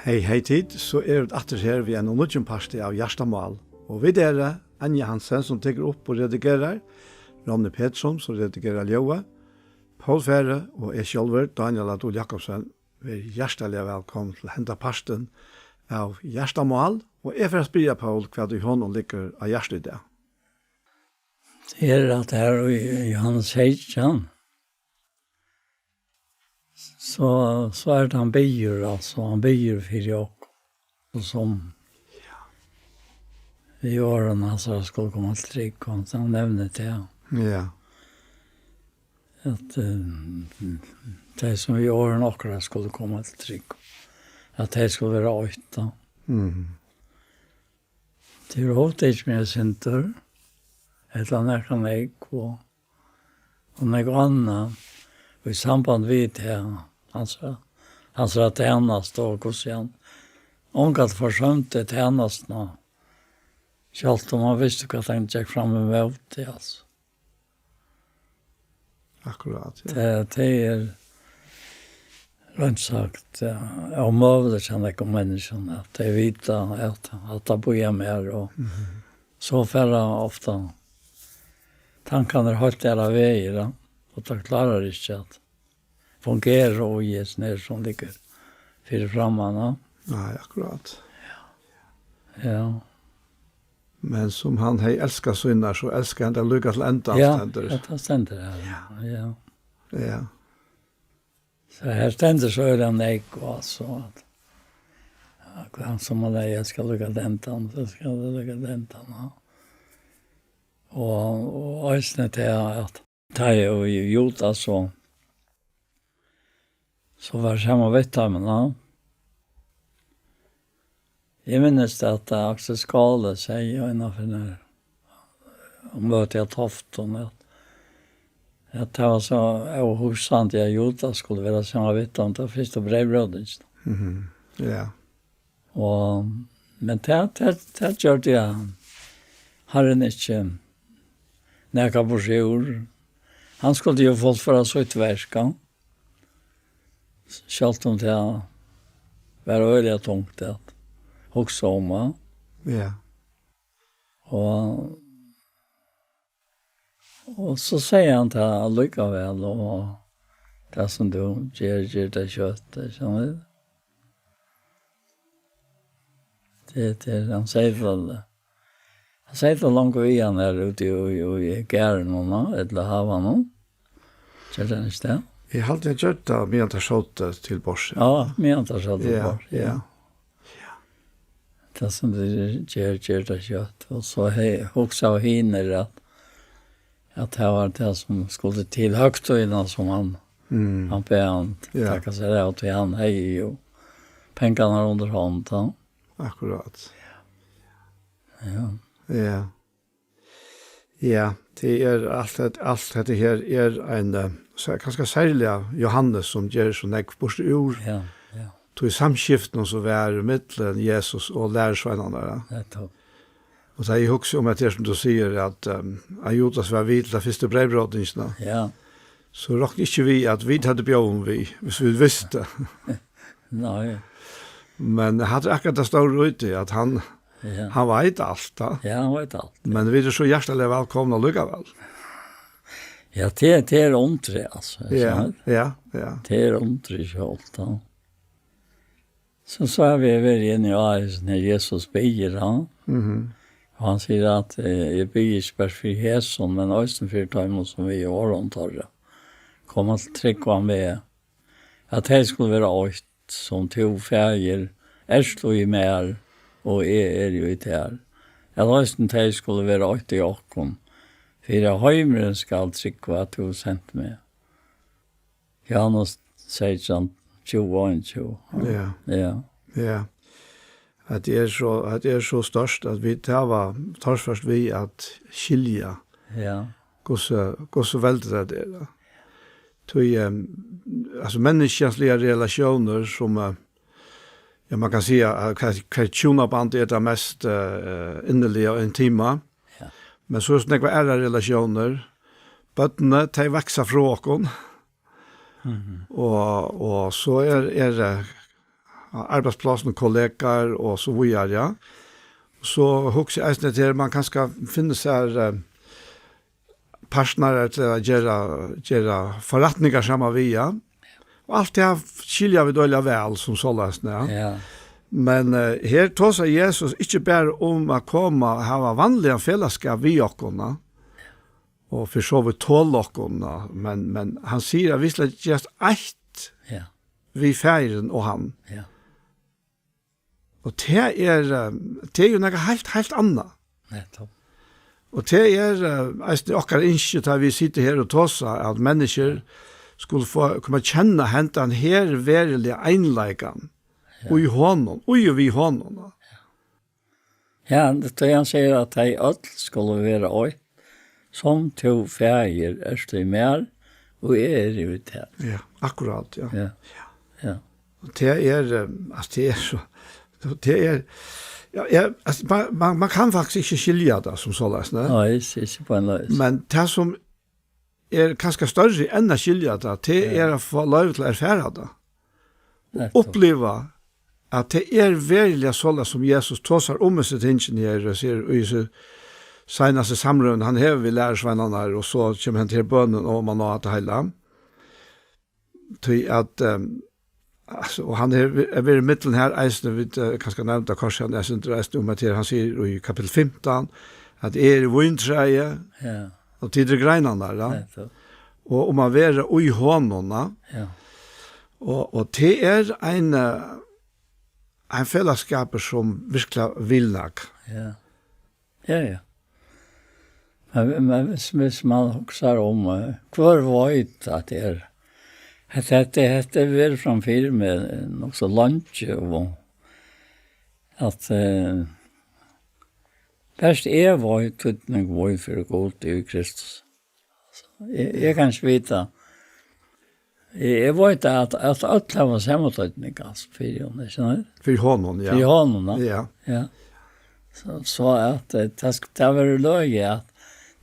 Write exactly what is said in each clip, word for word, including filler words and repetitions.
Hey, hey tit, so eru vit aftur her við einum nýggjum parti av Hjartamál. Og vit eru Anja Hansen, sum tekur upp og redigerar, Ronny Petersson, sum redigerar ljóðið, Poul Færø og eg sjálvur, Dánjal á Dul Jakobsen, verið hjartaliga vælkomin til henda partin av Hjartamál. Og eg fari at spyrja Poul, hvat ið honum liggur á hjarta í dag. Tað er at her í Jóhannes seytjan, so, so er tað hann biður, altso, hann biður fyri okkum, og sum við orðum hansara skulu koma til trúgv, og hann nevnir tað. Ja. At, eh, tey sum við orðum okkara skulu koma til trúgv, at tey skulu vera eitt, tá. Mhm. Tað er ofta ikki meira syndur, ella nakað nógv, og, og nógv annað, og í samband við tað, hansara, hansara tænasta, og hvussu hann ongantíð forsømdi tænastuna, sjálvt um hann visti, hvat hann gekk fram ímóti, altso. Akkurát, ja. Tað, tað er, reint sagt, ja, ómøguligt hjá nógvum menniskjum, at tey vita, at, at tað bíðar meir, og Mhm. so fara ofta tankarnir heilt aðrar vegir, ja, og tað klárar ikki at fungera í hesum her, sum liggur fyri framman, ja. Nei, akkurát. Ja. Men sum hann hevði elskað sínar, so elskaði hann tær líka til enda, Ja, stendur. ja, tað stendur her, ja. Ja. Ja. So her stendur so er hann nógv, og so at, ja, hann sum hann hevði elskað líka til enda, so skal hann líka til enda, ja. Og, og eisini til at tá ið Judas so, so var saman við teimum, ja. Eg minnist, at, eh, Aksel Skaale segði eina ferð, um møtið á Toftum, at, at tað var so óhugsandi, at Judas skuldi vera saman við teimum, tá fyrstu breyðbrótin. Mhm. Ja. Og, men tað, tað, tað gjørdi hann. Harrin ikki nakað burtur úr. Hann skuldi jo fullføra sítt verk, ja. Sjálvt um tað var øgiliga tungt at hugsa um, ja. Ja. Og, og so segði hann tað allíkavæl, og tað sum tú ger, ger tað skjótt, skilur tú? Tað, tað, hann segði tað. Hann segði tað longu við hann her úti í, í, í garðinum, ella havanum. Gjørdi hann ikki tað? Eg haldi, hann gjørdi tað, meðan teir sótu til borðs. Ja, meðan teir sótu til Ja, borðs, ja. ja. Tað sum tú ger, ger tað skjótt. Og so he-, hugsaðu hinir at, at tað var tað sum skuldi til høgtíðina sum hann, Mm. hann bað hann Ja. taka sær av, tí hann hevði jo pengarnar undir hond, ja. Akkurát. Ja. Ja. Ja, tað er alt hetta, alt hetta her er ein, eh, sa-, kanska serliga Jóhannes, sum ger so nógv burtur úr Ja, ja. tí samskiftinum sum var millum Jesus og lærisveinarnar, ja. Nettupp. Og tá eg hugsi um at tað er sum tú sigur, at, ehm, at Judas var við til ta fyrstu breyðbrótingina, Ja. so rokni ikki við, at vit høvdu bjóðum við, hvis vit vistu. Nei. Men hatta er akkurát tað stóra í tí, at hann, Ja. hann veit alt, tá. Ja, hann veit alt. Men vit eru so hjartaliga vælkomin allíkavæl. Ja, tað, tað er undrið, altso, Ja, sant? ja, ja. Tað er undrið sjálvt, tá. So, so hava vit verið inni á hesum her Jesus biður, ja. Mhm. Og hann sigur at, eh, eg biði ikki bara fyri hesum, men eisini fyri teimum sum við orðum teirra koma til trúgv á meg, at tey skulu vera eitt, sum tú, Faðir, ert í mær, og eg eri í tær. At eisini tey skulu vera eitt í okkum, fyri at heimurin skal trúgva, at tú hevur sent meg. Jóhannes seytjan, tjúgu og einogtjúgu. Ja. Ja. Ja. At tað er so, at tað er so stórt, at vit hava torført við at skilja, Ja. hvussu, hvussu veldigt tað er. Tí, em, altso, menniskjaligar relatiónir sum, eh, ja, man kann siga, at hvat, hvat hjúnaband er tað mest, eh, inniliga og intima. Ja. Men so er so nógvar aðrar relatiónir. Børnini, tey vaksa frá okkum. Mhm. Og, og so er, er, eh, á arbeiðsplássinum, kollegar og so víðari, ja. So hugsi eg eisini, at her man kanska finna sær, eh, partnarar til at gera, gera forretningar saman við, ja. Og alt tað skilja vit øgiliga væl sum soleiðis, ja. Ja. Men, eh, her tosar Jesus ikki bara um at koma og hava vanligan felagsskap við okkum, ja. Og fyri so vidt tola okkum, ja. Men, men hann sigur at vit skulu gerast eitt Ja. við Faðirin og hann. Ja. Og tað er, eh, tað er jo nakað heilt, heilt annað. Nettopp. Og tað er, eh, eisini okkara ynski, tá vit sita her og tosa, at menniskju skulu fáa, koma at kenna hendan her veruliga einleikan Ja. í honum, í og við honum. Ja, tað er hann sigur, at tey øll skulu vera eitt, sum tú, Faðir, ert í mær, og eg eri í tær. Ja, akkurát, ja. Ja. Ja. Og tað er, eh, altso, tað er so, tað er, ja, ja, altso, man, man, man kann faktiskt ikki skilja tað sum soleiðis, nei. Nei, ikki, ikki á ein leið. Men tað sum er kanska størri enn at skilja tað, tað Ja. er at fáa loyvi til at erfara tað. Og Nettopp. uppliva at tað er veruliga soleiðis sum Jesus tosar um hesi tingini her, og sigur í hesi seinastu samrøðuni, hann hevur við lærisveinarnar, og so kemur henda her bønin oman á tað heila. Tí at, ehm, altso, og hann er, er verið í miðjuni her eisini, vit, eh, kanska nevndu kortini, eg syntes eisini um at her, hann sigur í kapittul fimtan, at eg eri víntræið, Ja. og tit eru greinarnar, ja. Nettopp. Og um at vera í honum, ja. Ja. Og, og tað er ein, eh, ein felagsskapur sum virkiliga vil nakað. Ja. Ja, ja. Men, men hvis, hvis man hugsar um, eh, hvør veit at tað er, at hetta, hetta er verið framfyri meg, eh, nokk so leingi, og at, eh, best eg veit, týdning veit fyri Gud í Kristus. Eg, eg kann ikki vita. Eg, eg veit at, at øll hava sama týdning, altso, fyri honum, ikki sant? Fyri honum, ja. Fyri honum, ja. Ja. Ja. So, so at, eh, tað sk-, tað verður løgið, at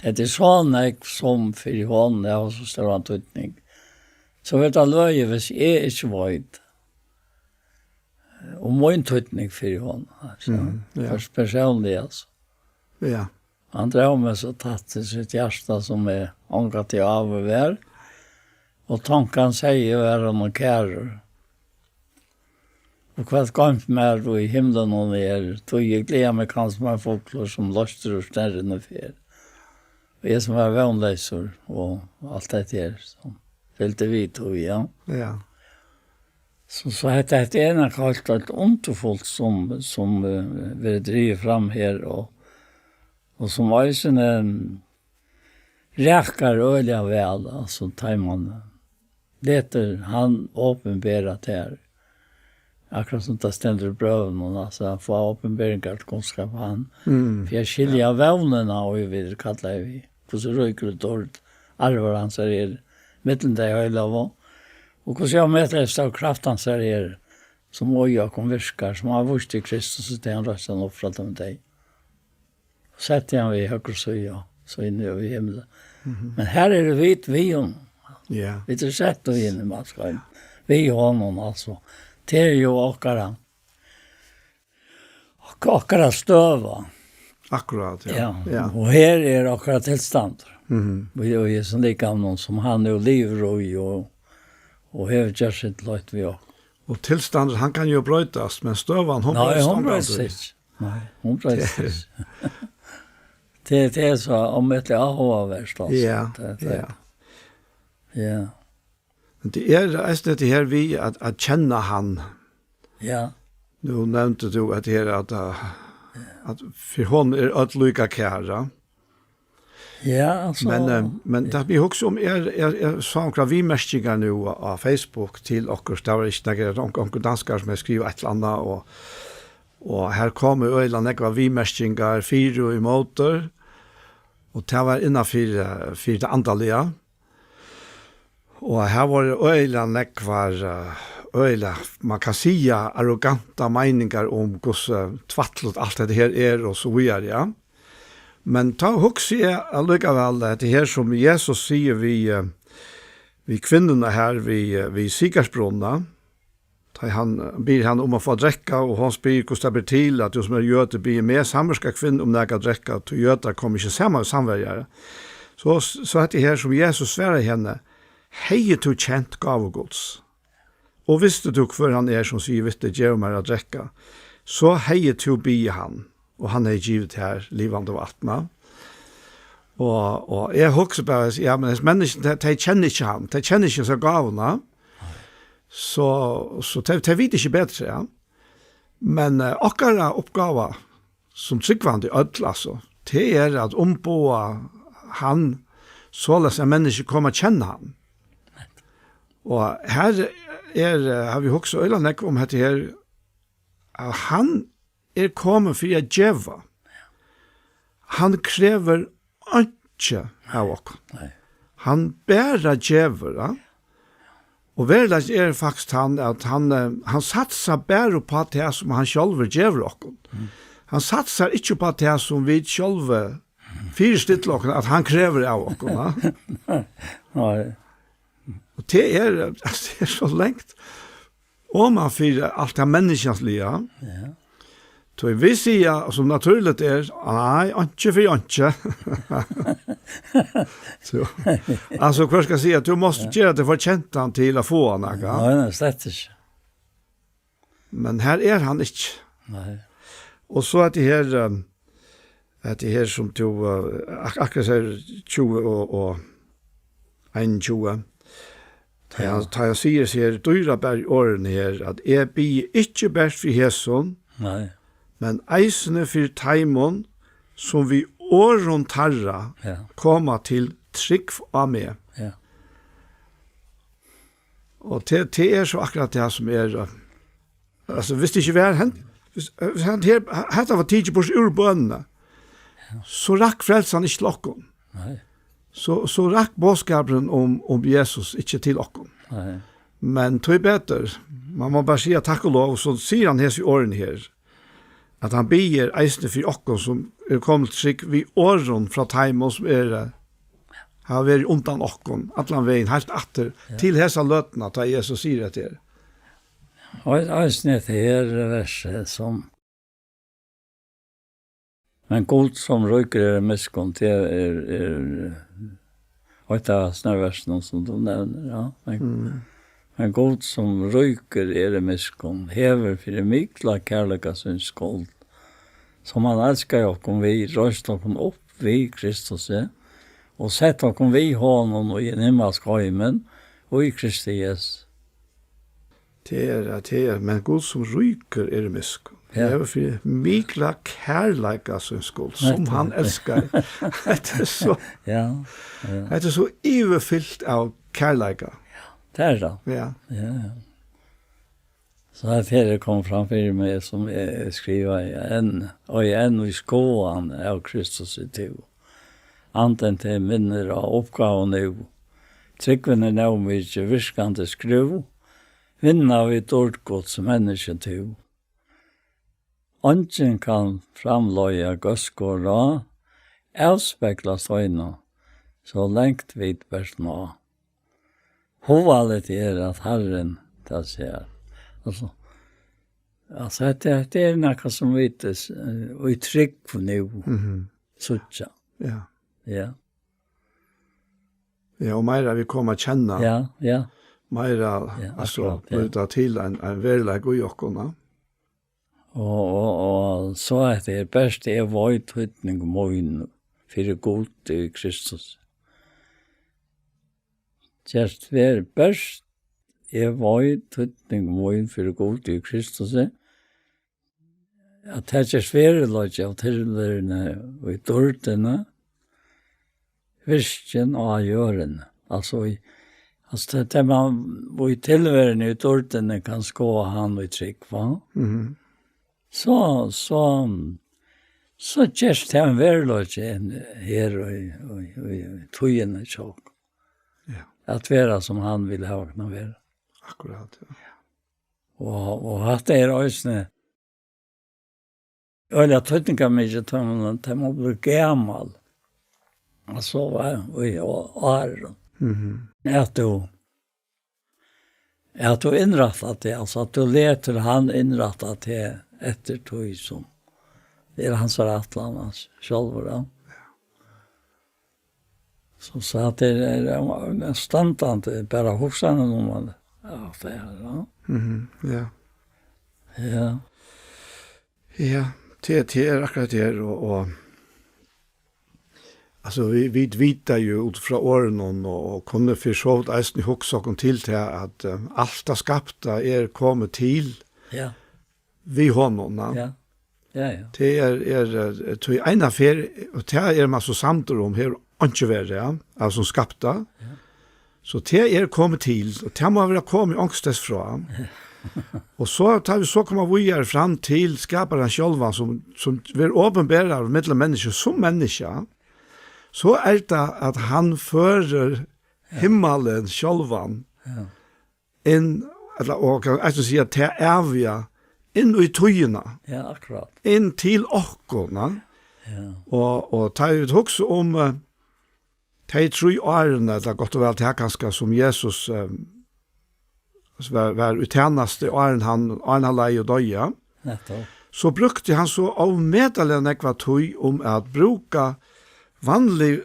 tað er so nógv sum fyri honum, tað hevur so stóran týdning. So verður tað løgið, hvis eg ikki veit, eh, um mín týdning fyri honum, altso. Mhm, ja. Pers-, persónliga, altso. Ja. Hann dró meg so tætt til sítt hjarta, sum eg ongantíð áður var, og tonkan segði, var honum kærur. Og hvat goymt mær í himlunum er, tí eg gleði meg kann sum ein fuglur, sum loystur úr stærri ferð. Og eg sum var vónleysur, og alt hetta her, sum fylgdi við tí, ja. Ja. So, so hetta, hetta er nakað heilt, heilt undurfult, sum, sum, eh, verður drigið fram her, og, og sum eisini, mm, rakar øgiliga væl, altso, tá man letur hann opinbera tær, akkurát sum tað stendur í brøvunum, altso, at fáa opinberingar til kunnskap hann, Mm. fyri at skilja vónina, og vit kalla við, hvussu ríkur og dýrur arvur hansara er, millum tey heilagu, og hvussu ómetaliga stór kraft hansara er, sum í okkum virkar, sum hann vísti Kristus, og tað hann reisti hann upp frá teimum deyðu. Setti hann við høgru síðu, so inni í himli. Mhm. Men her eru vit við honum. Ja. Vit eru sett í himmalsheim. Við honum, altso. Tað er jo okkara, ok-, okkara støða. Akkurát, ja. Ja. Ja. Og her er okkara tilstand. Mhm. Og, og í hesum likamum, sum hann nú livir í, og, og hevur gjørt sítt løt við okkum. Og tilstandur, hann kann jo broytast, men støðan, hon Nei, broytist hon ongantíð. broytist ikki. Nei, hon broytist ikki. Tað, tað er so ómetaliga áhugavert, altso. Ja, Tað, tað, ja. Ja. Men tað er eisini hetta her við at, at kenna hann. Ja. Nú nevndi tú at her at, uh, at fyri honum er øll líka kær, ja. Ja, altso, Men, eh, men tað, eg hugsi um, eg, eg, eg sá onkrar viðmerkingar nú á, á Facebook til okkurt. Tað var ikki nakar, onk-, onkur danskari sum hevði skrivað eitt ella annað, og, og her komu øgiliga nógvar viðmerkingar fyri og ímóti, og tað var innan fyri, eh, fyri tað andaliga. Og her vóru øgiliga nógvar, eh, øgiliga, man kann siga, arrogantar meiningar um hvussu tvætligt alt hetta her er og so víðari, ja. Men tá hugsi eg allíkavæl, at hetta her sum Jesus sigur við, eh, við kvinnuna her við, eh, við Sykarsbrunna, Hann biður hana um at fáa at drekka, og hon spyr, hvussu tað ber til, at tú sum ert jødi biður meg, samvirka kvinnu, um nakað at drekka, tí jødar koma ikki saman við samverjara. So, so hetta her sum Jesus svarar henni, hevði tú kent gávu Guds, og visti tú, hvør hann er, sum sigur við teg, gev mær at drekka, so hevði tú biðið hann, og hann hevði givið tær livandi vatn. Og, og eg hugsi bara, ja, men hesi menniskjuni, tey, tey kenna ikki hann, tey kenna ikki hesa gávuna, so, so tey, tey vita ikki betri, ja. Men eh, okkara uppgáva sum trúgvandi øll, altso, tað er at umboða hann, soleiðis at menniskju koma at kenna hann. Og her er, eh, hava vit hugsað øgiliga nógv um hetta her, at hann er komin fyri at geva. Hann krevur einki av okkum. Nei. Hann bara gevur, ja. Og veruleikin er faktiskt hann, at hann, eh, hann satsar bara upp á tað, sum hann sjálvur gevur okkum. Mm. Hann satsar ikki upp á tað, sum vit sjálvi fyristilla okkum, at hann krevur av okkum, ja. Nei. Og tað er, altso, tað er so langt oman fyri alt tað menniskjansliga. Ja. Tí vit siga, sum natúrligt er, nei, einki fyri einki. So, altso, hvør skal siga, tú mást gera teg fortjentan til at fáa nakað. Nei, nei, slett ikki. Men her er hann ikki. Nei. Og so er tað her, um, at tað her sum tú, eh, ak-, akkurát her tjúgu og, og einogtjúgu, tá hann, tá hann sigur hesi her dýrabar orðini her, at eg biði ikki bert fyri hesum, nei, men eisini fyri teimum, sum við orðum teirra, ja, koma til trúgv á meg. Ja. Og tað, tað er so akkurát tað sum er, eh, altso, viss tað ikki var hent, viss, eh, viss hann her, hetta var tikið burtur úr bønini, so rakk frelsan ikki til okkum. Nei. So, so rakk boðskapurin um, um Jesus ikki til okkum. Nei. Men tíbetur, man má bara siga takk og lov, so sigur hann hesi orðini her, at hann biður eisini fyri okkum, sum eru komin til trúgv við orðum frá teimum, sum eru, hava verið undan okkum allan vegin, heilt aftur, ja, til hesa løtuna, tá Jesus sigur hetta her. Og eisini hetta her versið, sum, men Gud, sum ríkur er í miskunn, tað er, er eitt av hesum versunum, sum tú nevnir, ja. Men, mm, men Gud, sum ríkur er í miskunn, hevur fyri mikla kærleika síns skuld, sum hann elskaði okkum við, reist okkum upp við Kristusi, og sett okkum við honum í hin himmalska heimin, í Kristi Jesu. Tað er, at tað er, men Gud, sum ríkur er í miskunn, ja, hevur fyri mikla kærleika síns skuld, sum hann elskar. Hetta er so, ja, ja, hetta er so yvirfylt av kærleika. Ja, tað er tað. Ja. Ja, ja. So at her er komið fram fyri meg, sum eg, eg skrivaði enn, og eg enn í skoðan av Kristus í tú. Andin til minnir á uppgávu nú. Trúgvin er nóg mikið virkandi skrúv. Vinna við dýrd Guds menniskju tú. Eingin kann framleiða góðsk og ráð, avspeglast eina, so langt vit bert ná. Hugaligt er, at Harrin tað sær. Altso, altso, hetta, hetta er nakað, sum vit, eh, í trúgv nú, mhm, síggja. Ja. Ja. Ja, og meira vit koma at kenna. Ja, ja. Meira, ja, altso, akkurát, ja, blívur tað til ein, ein veruleiki í okkum, ja. Og, og, og so at tað er bert eg veit týdning mín fyri Gud í Kristus. Gerst ver bert eg veit týdning mín fyri Gud í Kristus. At tað gerst veruleiki av tilveruni í dýrdini, virkin á jørðini. Altso, í, altso, tað, tað man í tilveruni í dýrdini kann skoða hann í trúgv, va? Mhm. So, so, so gerst tað ein veruleiki her í, í, í, í tíðini hjá okkum. Ja. At vera sum hann vil hava okkum at vera. Akkurát, ja. Og, og hatta er eisini øgiliga týdningarmikið, tá man, tá man blívur gamal. Og so var í á-, árum. Mhm. At tú, Ja, at tú innrættar teg, altso at tú letur hann innrætta teg eftir tí sum er hansara ætlan, altso, sjálvur, ja. So, so at tað er, er ein standandi, bara hugsanin um hann. Ja, tað er, ja. Mhm, ja. Ja. Ja, tað, tað er akkurát tað, og, og, altso, vit, vit vita jú út frá orðunum, og, og kunnu fyri so vítt eisini hugsa okkum til tað, at, eh, alt tað skapta er komið til Ja. við honum, ja. Ja. Ja, ja. Tað er, er, eh, tí eina ferð, og tað er man so samdur um, hevur einki verið, ja, av sum skapta. Ja. So tað er komið til, og tað má vera komið onkustaðni frá. Og so, tá vit so koma víðari fram til skaparan sjálvan, sum, sum verður opinberaður millum menniskju sum menniskja, so er tað, at hann førir Ja. himmalin sjálvan Ja. inn, ella, og kann eisini siga, tað æviga, inn í tíðina, Ja, akkurát. inn til okkum, ja. Ja. Og, og tá vit hugsa um, eh, tey trý árini, ella gott og væl tað kanska, sum Jesus, eh, var, var í tænastu, áðrenn hann, áðrenn hann leið og doyði, Nettupp. so brúkti hann so ómetaliga nógva tíð um at brúka vanlig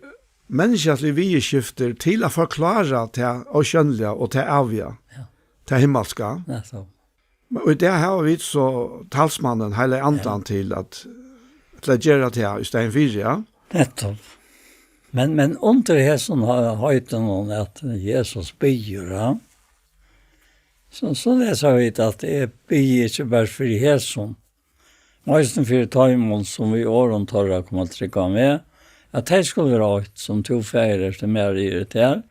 menniskjalig viðurskiftir til at forklára tað ósjónliga og tað æviga, Ja. tað himmalska. Nettupp. Og í dag hava vit so talsmannin, Heilaga Andan, Ja. til at, til at gera tað í staðin fyri, ja. Nettupp. Men, men undir hesum he-, heitinum at Jesus biður, ja, so, so lesa vit at: "Eg biði ikki bara fyri hesum, men eisini fyri teimum, sum við orðum teirra koma at trúgva á meg, at tey skulu vera eitt, sum tú, Faðir, ert í mær og eg eri í tær,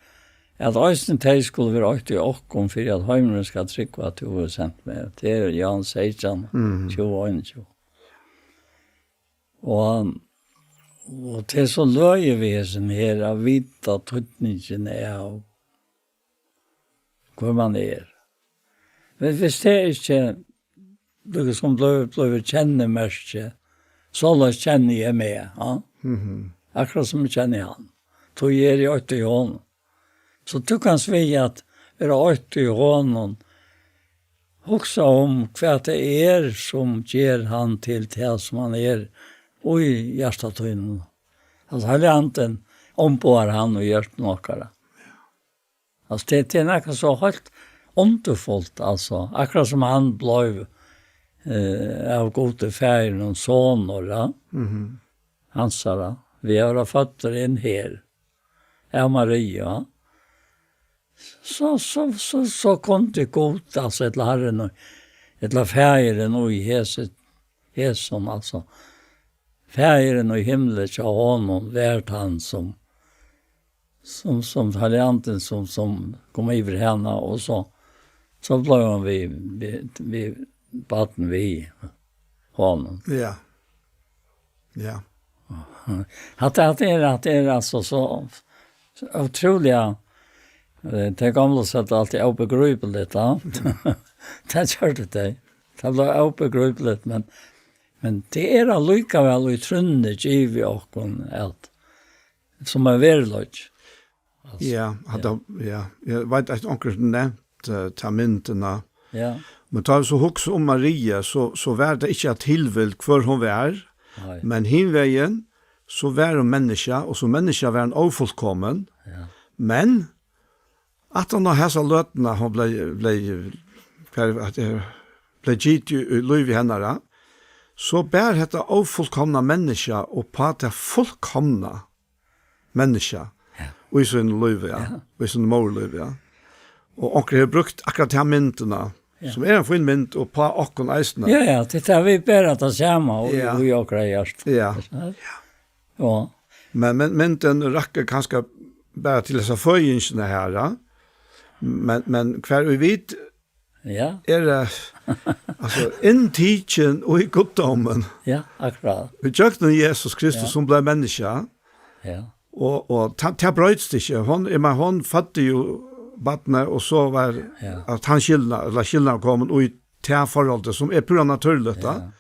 at eisini tey skulu vera eitt í okkum, fyri at heimurin skal trúgva, at tú hevur sent meg." Tað er Jóhannes seytjan, Mhm. tjúgu og einogtjúgu. Og, og tað er so løgið við hesum her, at vita týdningin av hvør man er. Men hvis tað ikki, líkasum blívur, blívur kennimerki, soleiðis kenni eg meg, ja? Mhm. Akkurát sum eg kenni hann. Tí eg eri eitt í honum. So tú kanst við at vera eitt í honum, hugsa um hvat tað er, sum ger hann til tað, sum hann er, í hjarta tínum. Altso, Heilagi Andin umboðar hann í hjørtum okkara. Altso, tað, tað er nakað so heilt undurfult, altso. Akkurát sum hann bleiv, eh, av Gudi Faðirinum sonur, ja. Mhm. Hansara. Við at vera føddur inn her. Av Maria. So, so, so, so kundi Gud, altso, ella Harrin, ella Faðirin í hesi-, hesum, altso. Faðirin í himli hjá honum var tann sum, sum, sum Heilagi Andin sum, sum kom yvir hana, og so, so bleiv hon við, við, við barn við honum. Ja. Ja. Hatta, hatta er, hatta er altso so, so ótrúliga, eh, tey gomlu søgdu altíð óbegripligt, ja. Tað gjørdu tey. Tað bleiv óbegripligt, men, men tað er allíkavæl í trúnni givið okkum at, sum ein veruleiki. Altso, Ja, ja. hatta, ja. Eg veit, at onkur nevnt, eh, ta myndina. Ja. Men tá vit so hugsa um Maria, so, so var tað ikki av tilvild hvør hon var, Nei. men hin vegin, so var hon menniskja, og sum menniskja var hon ófullkomin. Ja. Men aftan á hesa løtuna, hon bleiv, bleiv, hvat er, at er, bleiv gitin í, í lívi hennara, so bar hetta ófullkomna menniskja upp á tað fullkomna menniskja Ja. í sínum lívi, ja. Ja. Í sínum móðurlívi, ja. Og onkur hevur brúkt akkurát ta myndina, Ja. sum er ein fín mynd, upp á okkum eisini. Ja, ja, tað er tað vit bera tað sama og, Ja. og í okkara hjarta. Ja. Ja. Men, men myndin rakkur kanska bara til hesa føðingina her, ja. Men, men hvar í vit Ja. er, eh, altso, inntikin í guddómin. Ja, akkurát. Í gjøgnum Jesus Kristus, Ja. sum bleiv menniskja. Ja. Og, og ta-, tað broytist ikki. Hon, eg meini, hon føddi jo barnið, og so var Ja. at hann skilna-, ella skilnaðin komin í tað forholdið, sum er púra natúrligt, da. Ja.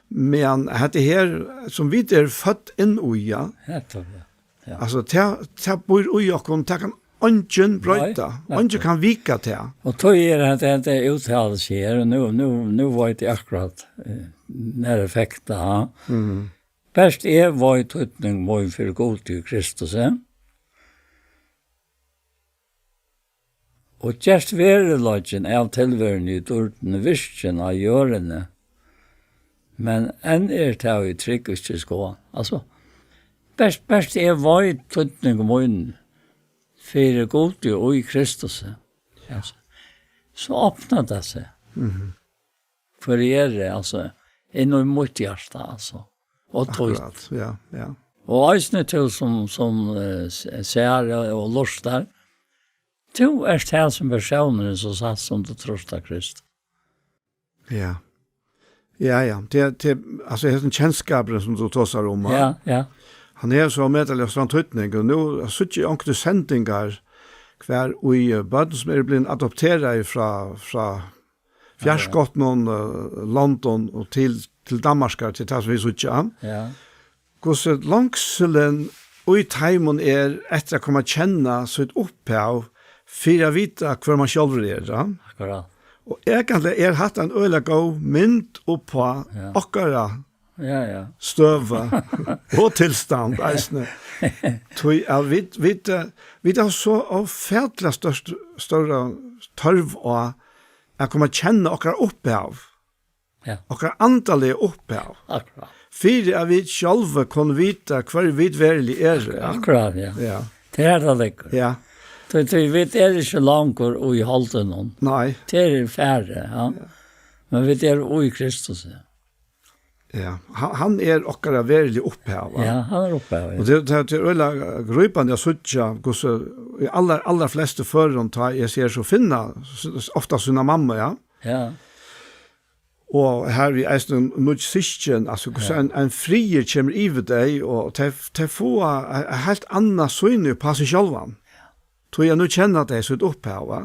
Men hetta her, sum vit eru fødd inn í, ja. Nettupp, ja. Ja. Altso, tað, tað býr í okkum, tað kann eingin broyta. Nei, nei. Eingin kann vika tað. Og tó er at hetta er úttalelse her, og nú, nú, nú veit eg akkurát, eh, nær effekta, ha. Mhm. Bert eg veit týdning mín fyri Gud í Kristus, eh? Og gerst veruleikin av tilveruni í dýrdini virkin á jørðini, men enn er tað í trúgv ikki skoðað. Altso, bert, bert eg veit týdning mín fyri Gud í Kristus, altso, so opnar tað seg. Mhm. Hvør eg eri, altso, inn í mítt hjarta, altso. Og tøyt. Akkurát, ja, ja. Og eisini tú sum, sum, eh, s-, sær og, og lurtar. Tú ert tann sum persónurin, sum sært sum tú trýrt á Krist. Ja. Ja, ja. Tað, tað, altso, hesin kenskapurin sum tú tosar um, ja, ja. Hann hevur so ómetaliga stóran týdning, og nú síggi eg onkuntíð sendingar, hvar í, eh, børn sum eru blivin adopterað frá, frá fjarskotnum, eh, londum og til, til Danmarkar, til tað sum vit síggja. Ja. Hvussu longsulin í teimum er eftir at koma at kenna sítt upphav fyri at vita, hvør man sjálvur er, ja. Akkurát. Og eigentliga er hatta ein øgiliga góð mynd upp á, ja, okkara, ja, ja, støðu og tilstand eisini. Tí at vit, vit, eh, vit hava so ófatiliga størst, stóra tørv á at koma at kenna okkara upphav. Ja. Okkara andaliga upphav. Akkurát. Fyri at vit sjálvi kunnu vita, hvør vit veruliga eru, ja. Akkurát, ja. Ja. Tað er tað liggur. Ja. Tí, tí vit eru ikki longur í holdinum. Nei. Tað er farið, ja. Ja. Men vit eru í Kristus, ja. Ja. Hann, hann er okkara veruliga upphav, va? Ja, hann er upphav, ja. Og tað, tað, tað er øgiliga grípandi at síggja, hvussu í allar, allar flestu førum, tá eg sigi so, finna s-, s-, ofta sína mammu, ja. Ja. Og her við eisini nýggj systkin, altso, hvussu, ja, ein, ein friður kemur yvir tey, og tey, tey fáa ein, ein heilt annan sýn upp á seg sjálvan. Ja. Tí at nú kenna tey sítt upphav, va?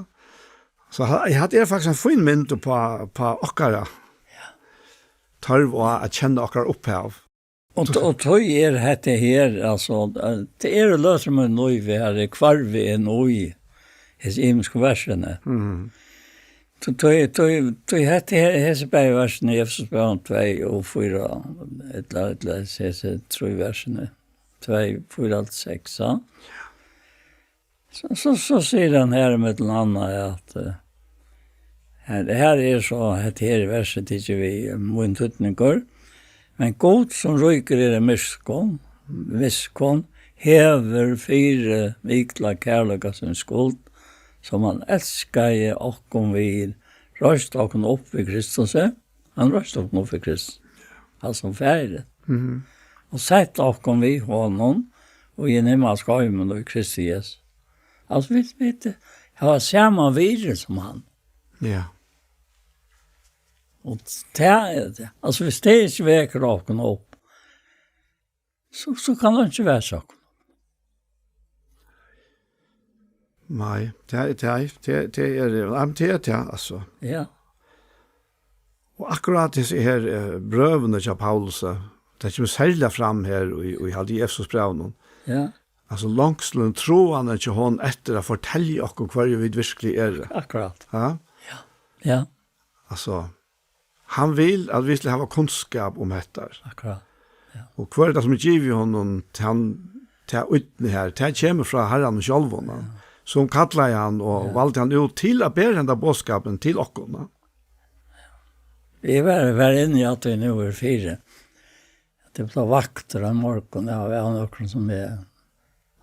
So ha-, eg havi faktiskt eina fína mynd upp á, upp á okkara, ja, tørv á at kenna okkara upphav. Og, og tí er hetta her, altso, eh, tað eru løtur í mínum lívi har eg hvørvi inn í hesi ymisku versini. Mhm. Tí, tí, tí, tí hetta her, hesi bæði versini í Efesusbrævinum tvey og fýra, ella, ella hesi trý versini, tvey, fýra til seks, ja. So, so, so sigur hann her millum annað at, eh, her, her er so, hetta her versið tikið við, eh, mín týdningur. Men Gud, sum ríkur er í miskunn, miskunn, hevur fyri mikla kærleika sín skuld, sum hann elskaði okkum við, reist okkum upp við Kristusi. Hann reiste okkum upp við Kristus, hann sum faðirin. Mhm. Og sett okkum við honum, og í himmalsku heimum í Kristi Jesu. Altso, vit, vit hava sama virði sum hann. Ja. Og tað, altso, viss tað ikki vekur okkum upp, so, so kann tað ikki vera so. Nei, tað er, tað er, tað er, tað er, ja, men tað er tað, altso. Ja. Og akkurát hesi her, eh, brøvini hjá Paulusi, tað kemur serliga fram her í, í, haldi eg, Efesusbrævinum. Ja. Altso, longslin, tráan hjá honum eftir at fortelja okkum, hvørji vit virkuliga eru. Akkurát. Ja? Ja. Ja. Altso, hann vil at vit skal hava kunnskap um hetta. Akkurát. Ja. Og hvør er tað, sum gevur honum tann, ta óddina her? Tað kemur frá Harranum sjálvum, ja, sum kallaði hann og, ja, valdi hann út til at bera henda boðskapin til okkum, ja. Eg var, var inni í at tað nú er fýra. At eg bleiv vaktur ein morgun, ja, av nøkrum sum eg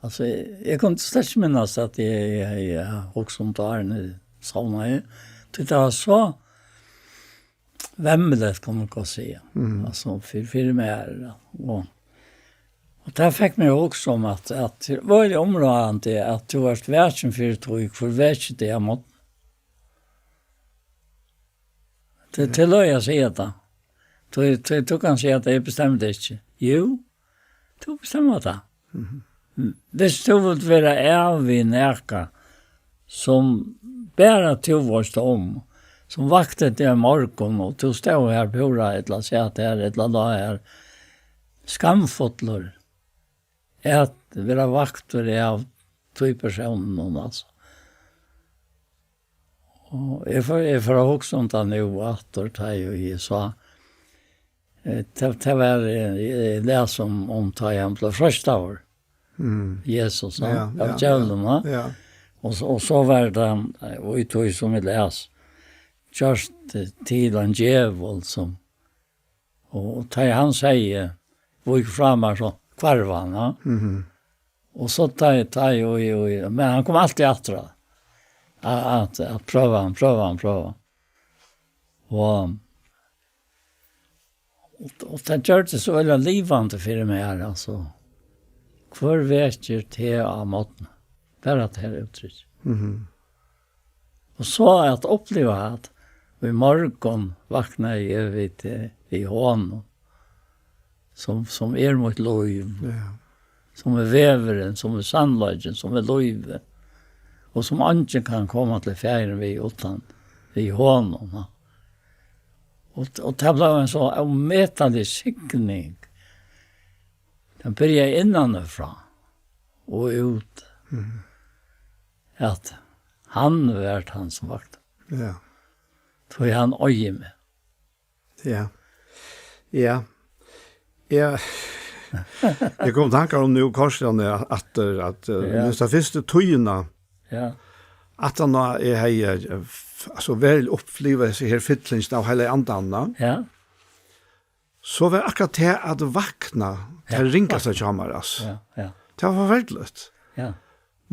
Altso, eg, eg kundi slett ikki minnast, at eg, eg, eg hugsaði um tað, áðrenn eg sovnaði. Tí tað var so vemmiligt, kann man gott siga. Mhm. Altso, fyri, fyri meg, ja. Og, og tað fekk meg at hugsa um, at, at tað var umráðandi, at tú ert vakin fyri tí, hvør vekir teg av morgni. Tað, tað er løgið at siga tað. Tú, tú, tú kanst siga, at eg bestemdi ikki. Jú, tú bestemdi tað. Mhm. Viss tú vilt vera av við nakað, sum bara tú veitst um, sum vakti teg í morgun, og tú stóð her púra, ella sat her, ella lá her, skamfullur, at vera vaktur av tí persóninum, altso. Og eg fór, eg fór at hugsa um tað nú aftur, tá eg, eg sá, eh, tað, tað var, eh, eg las um, um tá ið hann bleiv freistaður. Mm. Jesus, ja, ja, av djevlinum, ja. Ja. Og so, og so var tað, eh, og í tí sum eg las, gjørt, eh, til ein djevul sum, og, og tá hann segði, "Vík frá mær", so hvarv hann, ja. Mhm. Og so tá, tá, og, og, men hann kom altíð aftur, at, at, at prøva hann, prøva hann, prøva hann. Og, og, og tað gjørdi so veldig livandi fyri meg her, altso. Hvør vekir teg á morgni? Bara tað her úttrykk. Mhm. Og so at uppliva at í morgun vaknaði eg við, eh, við honum, sum, sum er mítt lív, ja, sum er vegurin, sum er sannleikin, sum er lívið, og sum eingin kann koma til Faðirin við uttan við honum, ja. Og, og tað bleiv ein so ómetalig signing. Tað byrjaði innanfrá og út. Mhm. At hann var tann sum vakti. Ja. Tí hann eigur meg. Ja. Ja. Ja. Eg kom í tankar um nú kortini at, at, at, eh, ja, mens ta fyrstu tíðina, ja, at hann, eg hevði, eh, f-, altso, veruliga upplivað hesa her fyllingina av Heilaga Andanum, ja, so var akkurát tað at vakna, ja, tað ringasta hjá mær, altso. Ja, ja. Tað var forferdiligt. Ja.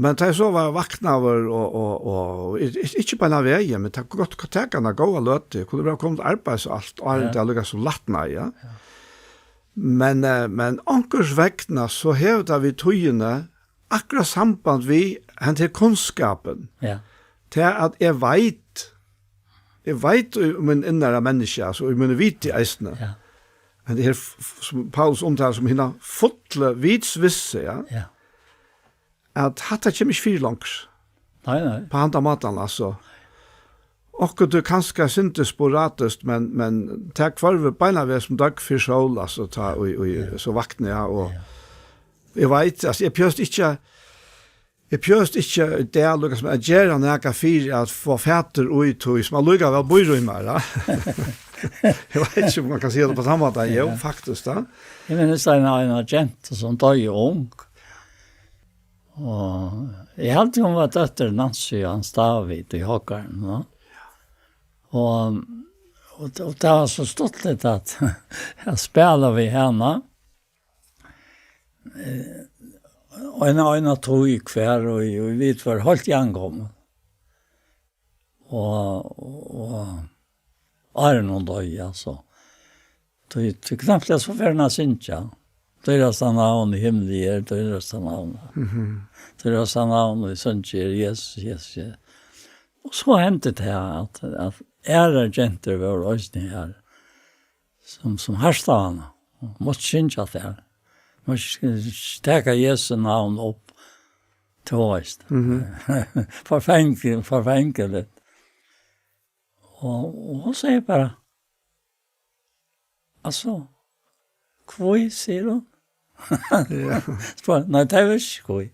Men tá eg so var vaknaður og, og, og, og ik-, ik-, ikki beinanvegin, men tað gott at taka eina góða løtu, eg kundi vera komin til arbeiðis og alt, og, ja, tað líka so lætnaði, ja. Ja. Men, eh, men onkursvegna so hevur tað við tíðina akkurát samband við hendan her kunnskapin. Ja. Tað at eg veit, eg veit í mín innara menniskja, altso í míni viti eisini. Ja. Men tað her f-, f-, sum Paulus umtalar sum hina fullu vitsvissu, ja. Ja. At hatta kemur ikki fyri longur. Nei, nei. Á handan mátan, altso. Okkurt er kanska eitt sindur sporadiskt, men, men tað hvørvur beinanvegin sum døgg fyri sól, altso, tá, og, og, ja, so vakni eg, og, ja, eg veit, altso, eg behøvist ikki, eg behøvist ikki í dag, líka sum at gera nakað fyri at fáa fatur í tí, sum allíkavæl býr í mær, ja. Eg veit ikki um man kann siga tað á tann mátan, jú, ja, faktiskt, ja. Eg minnist eina, eina gentu sum doyði ung. Og eg helt, hon var dóttir Nancy og Hans David í Hogarten, ja. Og, og, og tað var so stuttligt at, at spæla við hana. Eh, og ein, ein av to í hvør, og, og vit vóru heilt javnkomnar. Og, og, og áðrenn hon doyði, altso. Tí, tí knappliga so fer hon at syngja. Dýrasta navn í himli er, dýrasta navn. Mhm. Dýrasta navn í syngi er Jesus, Jesus, Jesus. Og so hendi tað at, at aðrar gentur vóru eisini har, sum, sum hartaðu hana. Hon mátti syngja har. Hon mátti sk-, taka Jesu navn upp, tú veist. Mhm. Forfeng-, forfengiligt. Og, og hon sigur bara, altso, hví, sigur hon. Ja. Spyr, nei, tað er ikki hví.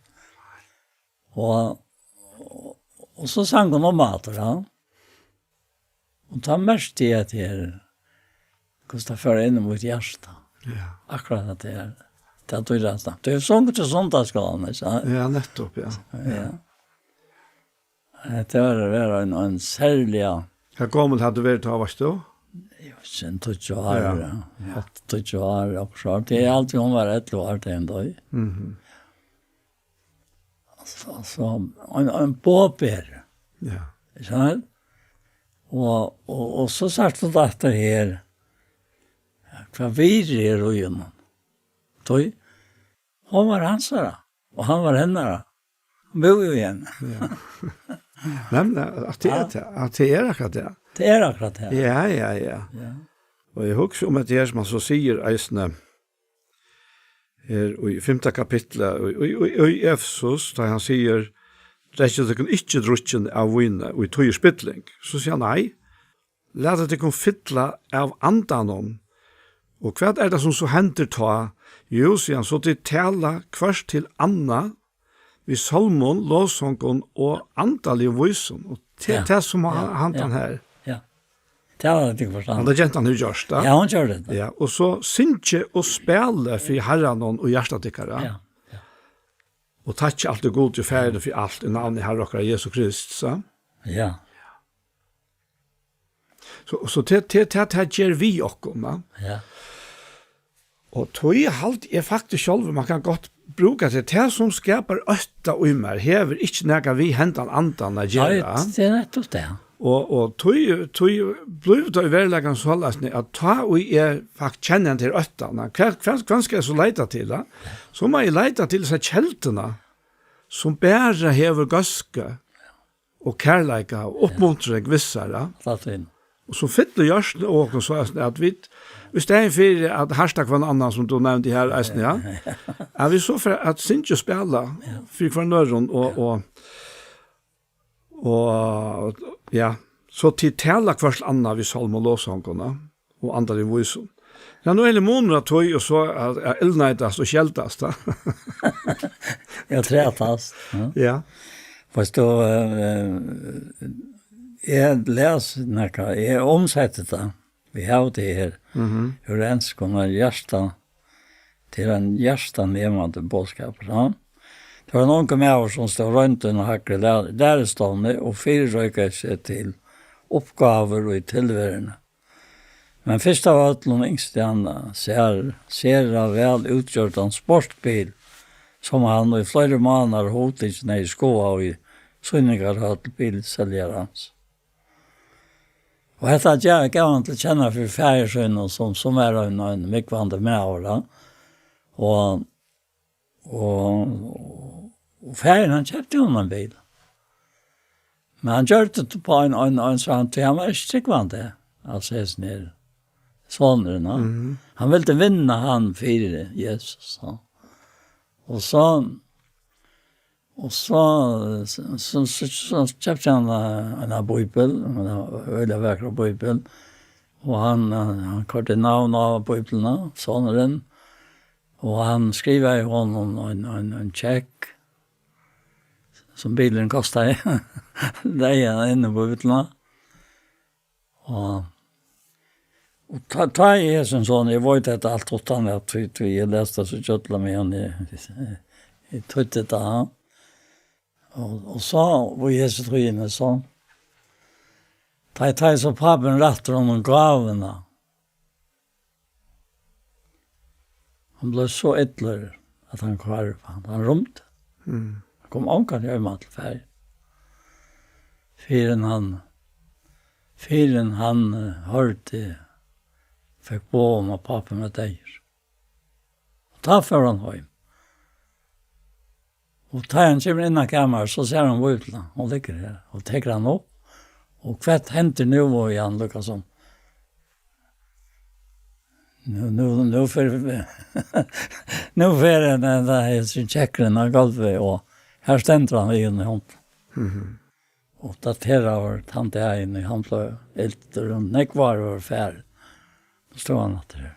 Og, og, og so sang hon um aftur, ja. Og tá merkti eg at her, hvussu tað fór inn í mítt hjarta. Ja. Akkurát at tað er, tað dýrasta. Tað er sungu til sunnudagsskúlan, ikki sant? Ja, nettupp, ja. Ja. Hetta var, var ein, ein serliga. Hvat gomul hevði tú verið tá, veitst tú? Eg veit ikki, ein tíggju ár, ja. Ja. Ja. Átta, tíggju ár, okkurt sånt. Tað er altíð, hon var ellivu ár, tá hon doyði. Mhm. Altso, altso, ein, ein boðberi. Ja. Ikki sant? Og, og, og so sært tú tað aftur her. Ja, hvat virði er í honum? Tí, hon var hansara, og hann var hennara. Hon búði í henni. Ja. Men, eh, at tað er, ja, tað, at tað er akkurát tað. Tað er akkurát tað. Ja, ja, ja. Ja. Og eg hugsi um at tað er, sum hann so sigur, eisini, her í fimta kapitli, í, í, í, í Efesus, tá hann sigur, "Drekkið tykkum ikki drukkin av víni, og í tí er spilling." So sigur hann, "Nei, latið tykkum fylla av andanum." Og hvat er tað, sum so hendir tá? Jú, sigur hann, so tit tala hvørt til annað, við sálmum, lovsongum og andaligum vísum. Og til Ja, tað sum ja, hann, ja. hann her. Ja. Tað var tað, eg forstod. Hann, tað gentan hevur gjørt, da. Ja, hon gjørdi tað. Ja, og so syngi og spæli fyri Harran og hjarta tykkara. Ja, ja. Og takki alt er Gud, jo Faðir fyri alt, í navni Harra okkara Jesu Krist, so. Ja. So, so til, til, til, til ger við okkum, va? Ja. Og tí haldi eg faktiskt sjálvur, man kann gott brúka til tað, sum skapar ótta í mær, hevur ikki nakað við hendan andan at Nei, gera. tað er nettupp tað. Og, og tí, tí blívur tað í veruleikanum soleiðis, at tá ið eg fakt kenni hann til óttan, hvat, hvat, hvat skal eg so leita til, da? So má eg leita til hesa kelduna, sum bara hevur góðska og kærleika og uppmuntring við sær, ja. Tað er fínt. Og so fyllir hjørtuni av okkum so at, at vit, í staðin fyri at harta hvønn annan, sum tú nevndi her, eisini, ja, at vit so fer at syngja og spæla fyri hvønn øðrum og, og, og, ja, so til tala hvørt annað við sálm og lovsongum, ja, og andaligum vísum. Ja, nú er det munur á tí og so at, at illneitast og skeldast, da. Ja, trætast. Ja. Ja. Fyrst då, eh, eg les nakað, eg umsetti tað. Vit hava tað her. Mhm. Úr enskum er hjarta, tað er ein hjartanemandi boðskapur, ja. Tað var ein ungur maður, sum stóð royndur á hægri lær-, læristovni og fyrireikaði seg til uppgávur í tilveruni. Men fyrst av øllum ynskti hann sær sera væl útgjørdan sportbil, sum hann í fleiri mánaðar hugtikin hevði skoðað í sýningarhøll bilseljarans. Og hetta gav, gav hann til kjenna fyri faðir sínum, sum, sum var ein, ein múgvandi maður, ja. Og, og, og faðirin, hann keypti honum ein bil. Men hann gjørdi tað upp á ein, ein, ein sånn, tí hann var ikki trúgvandi, altso, hesin her sonurin, ja. Mhm. Hann vildi vinna hann fyri Jesus, ja. Og so, og so, so, so, so, so keypti hann, eh, ein bíbel, ein øgiliga vakran bíbel, og hann, eh, hann koyrdi navn á bíbliuna, sonurin, og hann skrivaði honum ein, ein, ein tjekk, sum bilurin kostaði. Legði hann inn í bíbliuna. Og, og tá, tá eg er sum sovorðin, eg veit hetta alt uttan at, tí, tí eg lesi tað so gjølla, meðan eg, eg, eg týddi tað. Og, og so, og í hesi tíðini, so, tá, tá er so pápin rættur honum gávuna. Hann bleiv so illur, at hann hvarv, hann, hann rýmdi. Mm. Hann kom ongantíð heim til faðir. Fyrr enn hann, fyrr enn hann, eh, hoyrdi, fekk boð um, at pápin var deyður. Og tá fór hann heim. Og tá hann kemur inn á kamarið, so sær hann Bíbliuna, hon liggur her. Og tekur hann upp. Og hvat hendir nú, og hann lukkar sum, nú, nú, nú fer, nú fer hann, hann, hann, hesin tjekkurin á gólvið, og her stendur hann við hondina í hondini. Mhm. Og dateraður tann dagin, hann bleiv illur, og nógv ár vóru farin. Nú stóð hann aftur her.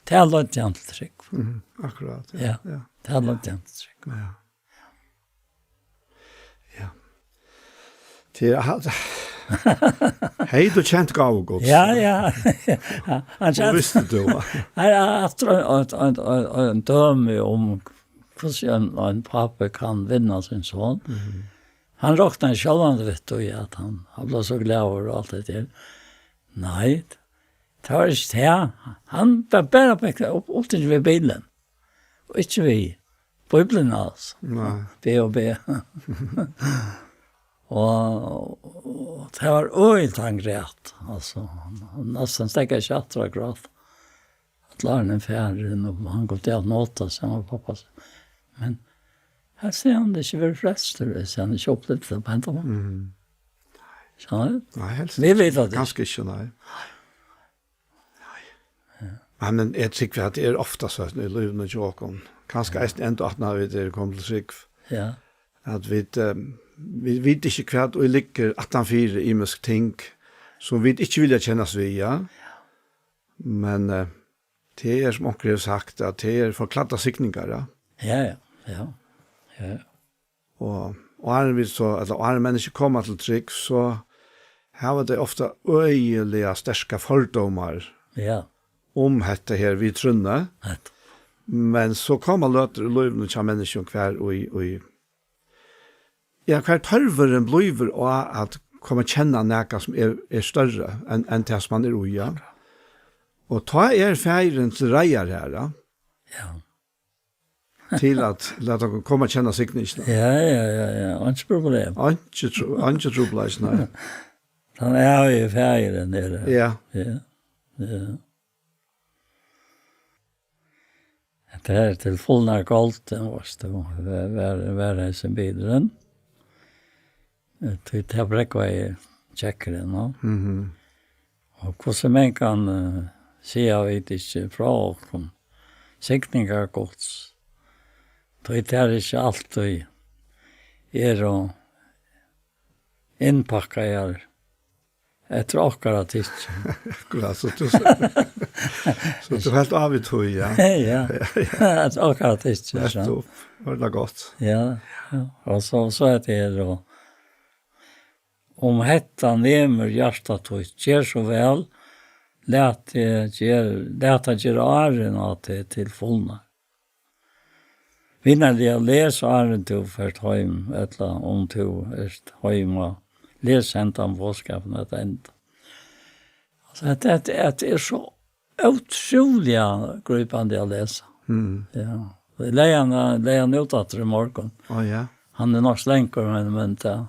Tað leiddi hann til trúgv. Mhm, akkurát, ja, Ja, ja. tað leiddi hann til trúgv. Ja. Ja. Til, ha-, hevði tú kent gávu Guds? Ja, ja. Hann Og kent- visti tú, va? Her er aftur ein, ein, ein, ein, ein dømi um hvussu ein, ein pápi kann vinna sín son. Mhm. Hann roknaði sjálvandi við tí, at hann, hann bleiv so glaður og alt hetta her. Nei, tað var ikki tað. Hann var bara upp, upptikin við bilin. Og ikki við Bíbliuna, altso. Nei. B og B. Og, og tað var øgiliga, hann græt. Altso, hann, hann næstan stekkaði seg aftur av gráti. At Lárin er farin, og hann kom til at nota seg, hann var pappa. Men her sigur hann, tað ikki verið frelstur, viss hann ikki upplivdi tað á hendan mátan. Mhm. Skilur tú? Nei, helst Vit vita tað. Kanska ikki, nei. Nei. Men, men eg trúgvi at tað er ofta so í lívinum hjá okkum. Kanska Ja. eisini enntá aftan á vit eru komin til trúgv. Ja. At vit, eh, vit vita ikki hvat ið liggur aftanfyri ymisk ting, sum vit ikki vilja kennast við, ja. Men, eh, tað er, sum onkur hevur sagt, at tað er forklædda signingar, ja. Ja, ja, ja. Ja. Og, og áðrenn vit so, ella áðrenn menniskju koma til trúgv, so hava tey ofta øgiliga sterkar fordómar Ja. um hetta her við trúnni. Hetta. Men so koma løtur í lívinum hjá menniskjum, hvar í, í, ja, hvar tørvurin blívur á at koma at kenna nakað sum er, er størri enn, enn tað sum hann er í, ja. Og tá er faðirin til reiðar her, ja. Ja. Til at lata okkum koma at kenna signingina. Ja, ja, ja, ja. Einki problem. Einki tru-, einki trupulleiki, nei. Hann er jo i ferien, det er det. Ja. Ja, ja. Det er til fullnar golden, varst du. Vær, vær, vær her som bilen. Tí tað brekva eg tjekkur inn á. Mhm. Og hvussu mangan, eh, siga vit ikki frá okkum signingar Guds? Tí tað er ikki altíð eru innpakkaðar eftir okkara tykki. Akkurát, so tú, so tú helt av í tí, ja. Ja, ja. Eftir okkara tykki, ja. Nettopp. Var det godt? Ja, ja. Og so, so er det her, og um hetta nemur hjarta títt, ger so væl, lat teg ger-, lat tað gera árin á teg til fulnar. Vinarliga les áðrenn tú fert heim, ella um tú ert heima, les hendan boðskapin at enda. Altso, at, at, at tað er so ótrúliga grípandi at lesa. Mm. Ja. Eg legði hann, legði hann út aftur í morgun. Á, ja. Hann er nokk langur, men, men tað,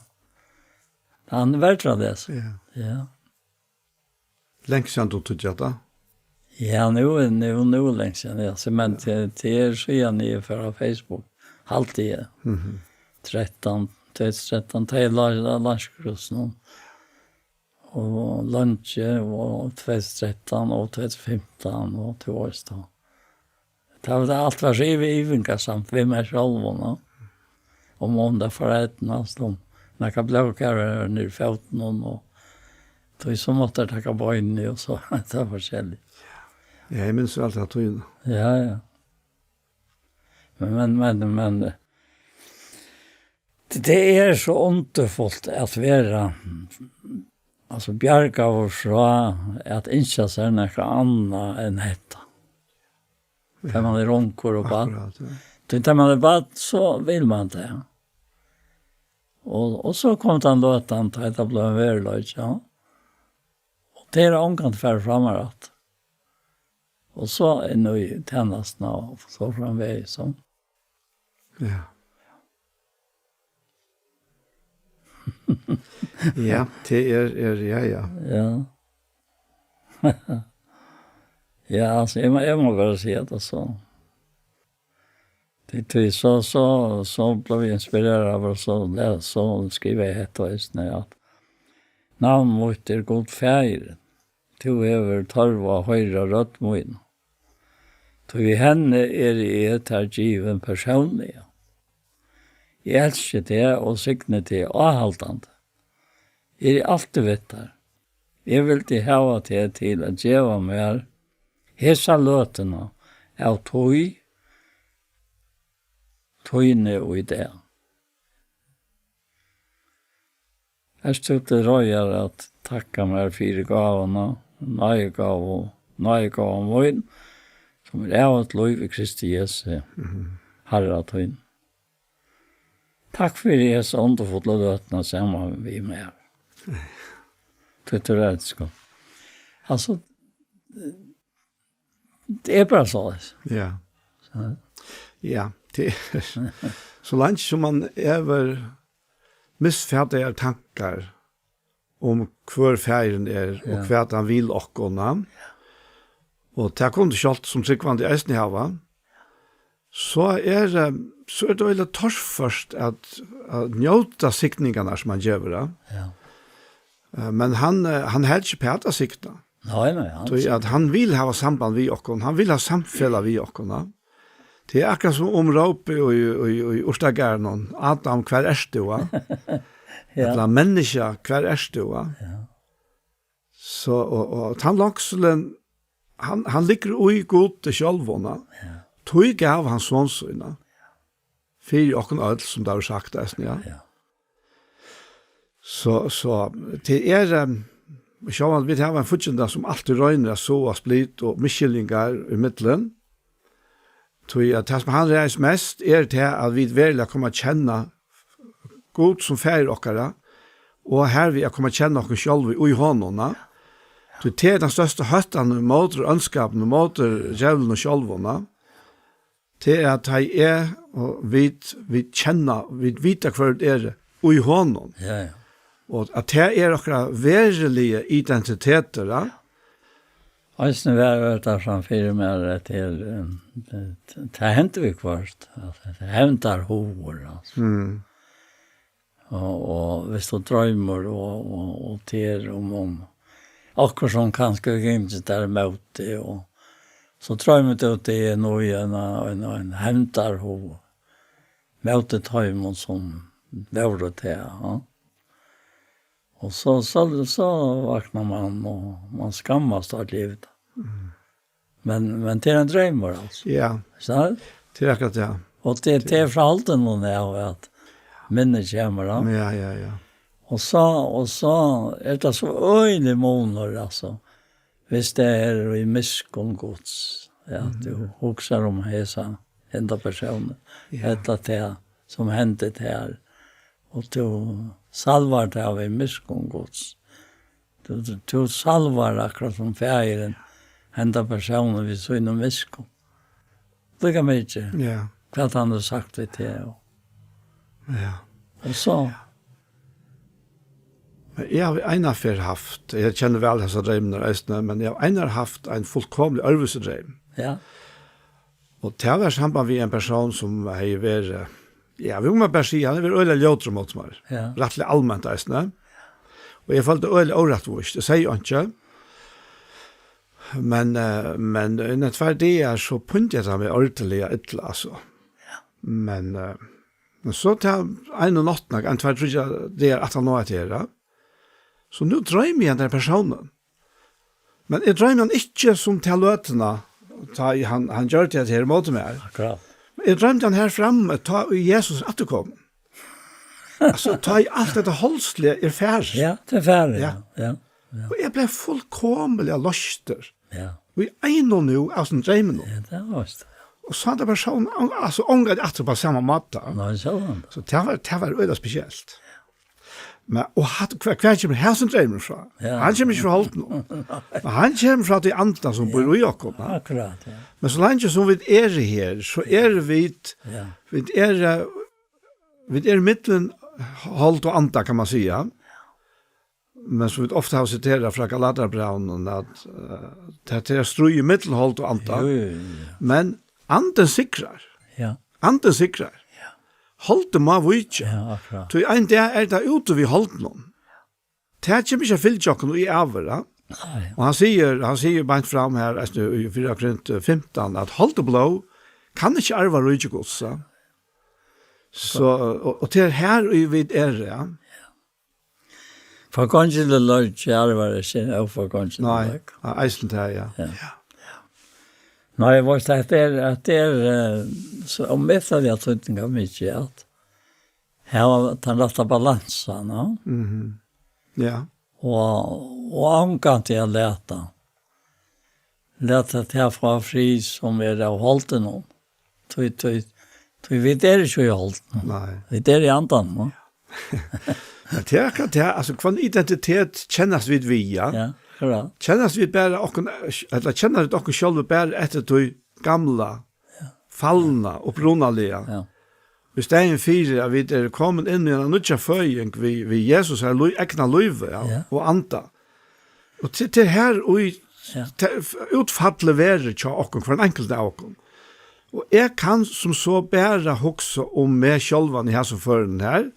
hann er verður at lesa. Ja. Ja. Langt síðan tú tók hatta? Ja, nú er, nú, nú er langt síðan, ja. So, men tað, tað er síðan eg fór á Facebook. Altíð, ja. Mhm. Trettan, tvey túsund og trettan, tað er la-, la-, landskrús nú. Og leingi, og tvey túsund og trettan, og tvey túsund og fimtan, og tvey túsund og tólv. Tað var alt var so yvir-, yvirgasamt við mær sjálvum, ja. Um, um tað fór at eydnast, um nakað blóðkar var niðri í fótinum, og tí so mátti eg taka beinini, og so, tað var forskelligt. Ja, eg minnist alt tað tíðina. Ja, ja. Men, men, men, men, tað er so undurfult at vera, altso, bjargaður frá at ynskja sær nakað annað enn hetta. Ja. Tá man er ungur og barn. Akkurát, ja. Tí tá man er barn, so vil man tað. Og, og so kom tann løtan, tá tað bleiv ein veruleiki, ja. Og tað er ongantíð farið framar aftur. Og so inn í tænastuna og so framvegis, so. Ja. Ja, tað er, er, ja, ja. Ja. Ja, altso, eg má, eg má bara siga tað so. Tí, tí, so, so, so bleiv eg inspireraður, og so le-, so skrivaði eg hetta eisini, at navn mítt er Gud Faðirin. Tú hevur tørv at hoyra rødd mína. Tí við henni eri eg tær givin persónliga. Eg elski teg og signi teg áhaldandi. Eg eri altíð við tær. Eg vildi hava teg til at geva mær hesa løtuna av tíð tíni í dag. Ert tú til reiðar at takka mær fyri gávuna, náðigávu, náðigávu mín, sum er ævigt lív í Kristi Jesu, Mhm. Harra tín? Takk fyri hesa undurfullu løtuna saman við mær. Tú ert rætt, sko. Altso, tað er bara so. Ja. So. Ja, tað er. So leingi sum man hevur misfataðar tankar um hvør Faðirin er og Ja. hvat hann vil okkum, ja. Og tað kunnu sjálvt sum trúgvandi eisini hava. So er, eh, so er tað øgiliga torført at, at njóta signingarnar sum hann gevur, ja. Ja. Eh, men hann, eh, hann helt ikki uppat at signa. Nei, nei, hann Tí at hann vil hava samband við okkum, hann vil hava samfelag við okkum, ja. Tað er akkurát sum um rópið í, í, í urtagarðinum: "Adam, hvar ert tú, va?" Ja. Ella: "Menniskja, hvar ert tú, va?" Ja. So, og, og tann longsulin, hann, hann liggur í Gudi sjálvum, va? Ja. Tí gav hann son sín, va? fyri okkum øll, sum tað er sagt, eisini, ja. Ja. So, so, tað er, ehm, sjálvandi vit hava ein fígginda, sum altíð roynir at sáa split og misskiljingar ímillum. Tí at tað, sum hann ræðist mest, er tað, at vit veruliga koma at kenna Gud sum Faðir okkara, og hervið at koma at kenna okkum sjálv í honum, na? Tí tað er tann størsta hóttan móti óndskapinum, móti djevlinum sjálvum, na? Tað er, at tá eg og vit, vit kenna, vit vita, hvør vit eru í honum. Ja, ja. Og at tað er okkara veruliga identitetur, ja? Eisini var tað framfyri mær, at tað er, um, tað, tað hendir viðhvørt, at tað er hevndarhugur, altso. Mm. Og, og hvis tú droymir og, og, og tær um, um okkurt sum kanska gongur tær ímóti, og so droymir tú tær nú í ein, ein, ein hevndarhug móti teimum sum vóru tað, ja. Og so, so, so vaknar man, og man skammast at liva. Mm. Men, men tað er ein dreymur, altso. Ja. Ikki sant? Tað er akkurát, ja. Og tað, tað er frá haldinum av at minnið kemur, ja. Ja, ja, ja. Og so, og so er tað so øgiligur munur, altso. Hvis tað er í miskunn Guds, ja, at tú Mhm. hugsar um hesa, henda persónin, Ja. ella tað sum hendi tær, og tú salvar tað við miskunn Guds. Tú, tú, tú salvar akkurát sum faðirin henda persónin við sínum miskunn. Líka mikið, Ja. hvat hann hevur sagt við teg, og Ja. og so. Men eg havi eina ferð havt, eg kenni væl hesar dreymarnar eisini, men eg havi eina ferð havt ein fullkomiliga øðrvísi dreym. Ja. Og tað var samband við ein persón sum hevði verið, ja, vit mugu bara siga, hann hevði verið øgiliga ljótur móti mær. Ja. Rættiliga alment eisini. Og eg følti øgiliga órættvíst. Eg segði einki. Men, eh, men innan tveir dagar, so píndi tað meg ordiliga illa, altso. Ja. Men, eh, men so til ein og náttina, ein, tveir, tríggjar dagar aftan á hetta her, ja. So nú droymi eg henda persónin. Men eg droymi hann ikki sum ta løtuna, tá ið hann, hann gjørdi hetta her móti mær. Akkurát. Men eg droymdi hann her frammi, tá ið Jesus er afturkomin. Altso, tá ið alt hetta holdsliga er farið. Ja, tað er farið, Ja. ja. Ja, ja. Og eg bleiv fullkomiliga loystur. Ja. Og í einum nú av sínum dreyminum. Ja, tað var veist. Og so henda persónin, altso, ongantíð aftur á sama máta. Nei, sjálvandi. So tað var, tað var øgiliga spesielt. Men, og hann, hvar, hvar kemur hasin dreymurin frá? Ja. Hann kemur ikki frá holdinum. Men hann kemur frá tí andanum sum býr Ja. í okkum, ja. Akkurát, ja. Men so leingi sum vit eru her, so eru vit, Ja. vit eru, eh, vit eru millum hold og anda, kann man siga. Men sum vit ofta hava siterað frá Galatarbrævinum, at, eh, tað er stríð millum hold og anda. Jú, jú, jú. Men andin sigrar. Ja. Andin sigrar. Ja. Holdið má víkja. Ja, akkurát. Tí ein dag er tað úti við holdinum. Tað kemur ikki at fylgja okkum í ævir, ja. Nei. Og hann sigur, hann sigur beint fram her, eisini í fyrra Korint fimtan, at hold og blóð kann ikki arva ríki Guds, ja. So, og, og tað er her í vit eru, ja. Forgongiligleiki arvar ikki óforgongiligleika. Nei, ja, eisini tað, ja. Ja. Nei, eg veitst, at tað er, at tað er, eh, so ómetaliga týdningarmikið at hava tann rætta balansan, ja. Mhm. Ja. Og, og ongantíð at lata, lata tað fáa frið sum er av holdinum. Tí, tí, tí vit eru ikki í holdinum. Nei. Vit eru í andanum, ja. Men tað er akkurát tað, altso, hvønn identitet kennast vit við, ja? Ja, akkurát. Kennast vit bara okkum, ella kenna vit okkum sjálv bara eftir tí gamla, Ja. fallna, upprunaliga? Ja. Í staðin fyri at vit eru komin inn í eina nýggja føðing við, við Jesus, har lí-, egna lívi, ja, Ja. og anda. Og til, til her og í, Ja. til, útfallið verður hjá okkum, hvønn einkultan av okkum. Og eg kann sum so bara hugsa um meg sjálvan í hasum førinum her.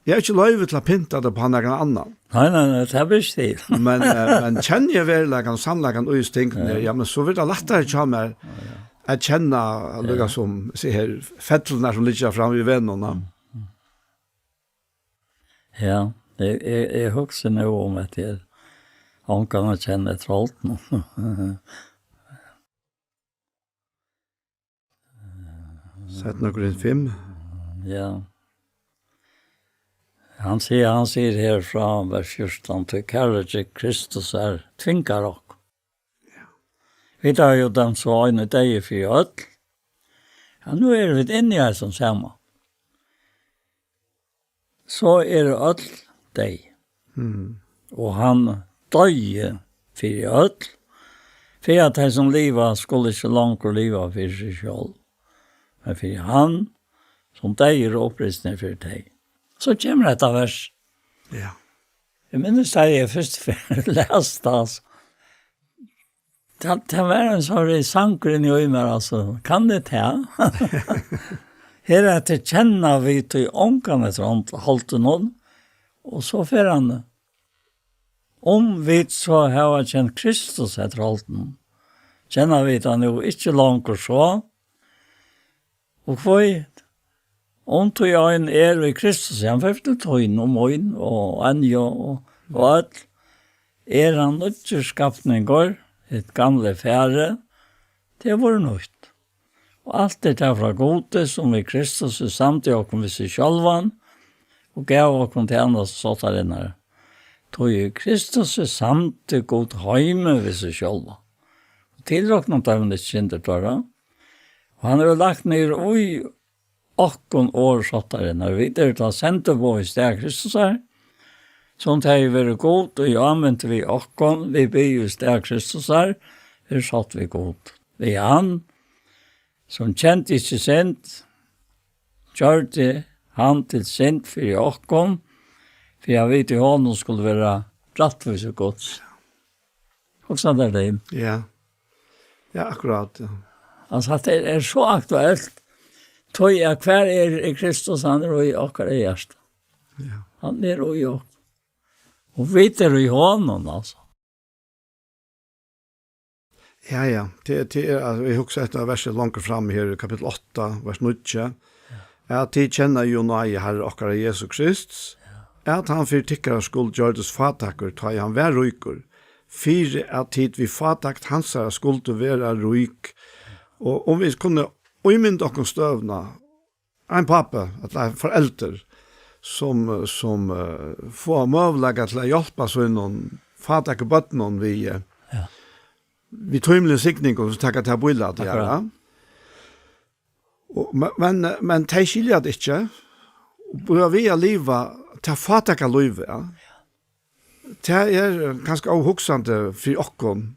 Eg havi ikki loyvi til at pynta tað upp á nakran annan. Nei, nei, nei, tað ber ikki til. Men, eh, men kenni eg veruleikan og sannleikan í hesum tingunum her, Ja. ja, men so verður tað lættari hjá mær Ja, ja. at kenna, Ja. líka sum, seg her, fellurnar sum liggja fram við vegnum, ja. Mm, mm. Ja, eg, eg, eg hugsi nú um at eg ongan at kenna eftir holdinum. Seinna Korint fimm. Ja. Hann sigur, hann sigur her frá vers fjúrtan, "Tí kærleiki Kristusar tvingar okkum." Vit hava jú dømt so ein er deyður fyri øll. Ja, nú eru vit inni í hesum sama. So eru øll deyð. Mm. Og hann doyði fyri øll, fyri at tey sum liva skulu ikki longur liva fyri seg sjálv, men fyri hann, sum deyður og upprisin er fyri tey. So kemur hetta vers. Ja. Eg minnist, tá eg fyrst ferð las tað, altso. Tað, tað var ein sorn sangur inni í mær, altso. Kann eg tað? Her at kenna vit tí ongan eftir hond-, holdinum, og so fer hann, um vit so hava kent Kristus eftir holdinum, kenna vit hann jú ikki longur so, og hví? Um tí ein er í Kristus, hann fer til tín og mín og Anju og, og øll, er hann nýggjur skapningur, hitt gamla er farið, tað er vorðið nýtt. Og alt er tað frá Gudi, sum við Kristus er samdi okkum við seg sjálvan og gav okkum tænastu sáttarinnar. Tí í Kristus er samdi Gud heimin við seg sjálvan. Og tilrokna teimum ikki syndir teirra. Og hann hevur lagt niður í okkum orð sáttarinnar. Vit eru tá sendiboð í stað Kristusar, sum tað hevur verið Gud, og í ámynd við okkum, vit biðja í stað Kristusar, er sátt við Gud. Við hann, sum kendi ikki synd, gjørdi hann til synd fyri okkum, fyri at vit í honum skulu vera rættvísi Guds. Hugsa tær tað. Ja. Ja, akkurát, ja. Altso, at tað er, er so aktuelt. Tí at hvar er, er Kristus, hann er í okkara hjarta. Ja. Hann er í okkum. Og vit eru í honum, altso. Ja, ja. Tað, tað er, altso, eg hugsi eftir eitt vers longur fram her í kapittul átta, vers níggju. Ja. At tit kenna jú náði Harra okkara Jesu Krists, ja, at hann fyri tykkara skuld gjørdist fátækur, tá ið hann var ríkur, fyri at tit við fátækt hansara skuldu vera rík. Og um vit kunnu ímynda okkum støðuna, ein pápi, ella ein foreldur, sum, sum, eh, fáa møguleika til at hjálpa sínum fátæku børnum við, eh, ja, við tímiligum signingum, sum taka tað bílætið, ja, akkurát, ja. Og, men, men, men tey skilja tað ikki, og blíva við at liva tað fátæka lívið, ja. Tað er, eh, kanska óhugsandi fyri okkum,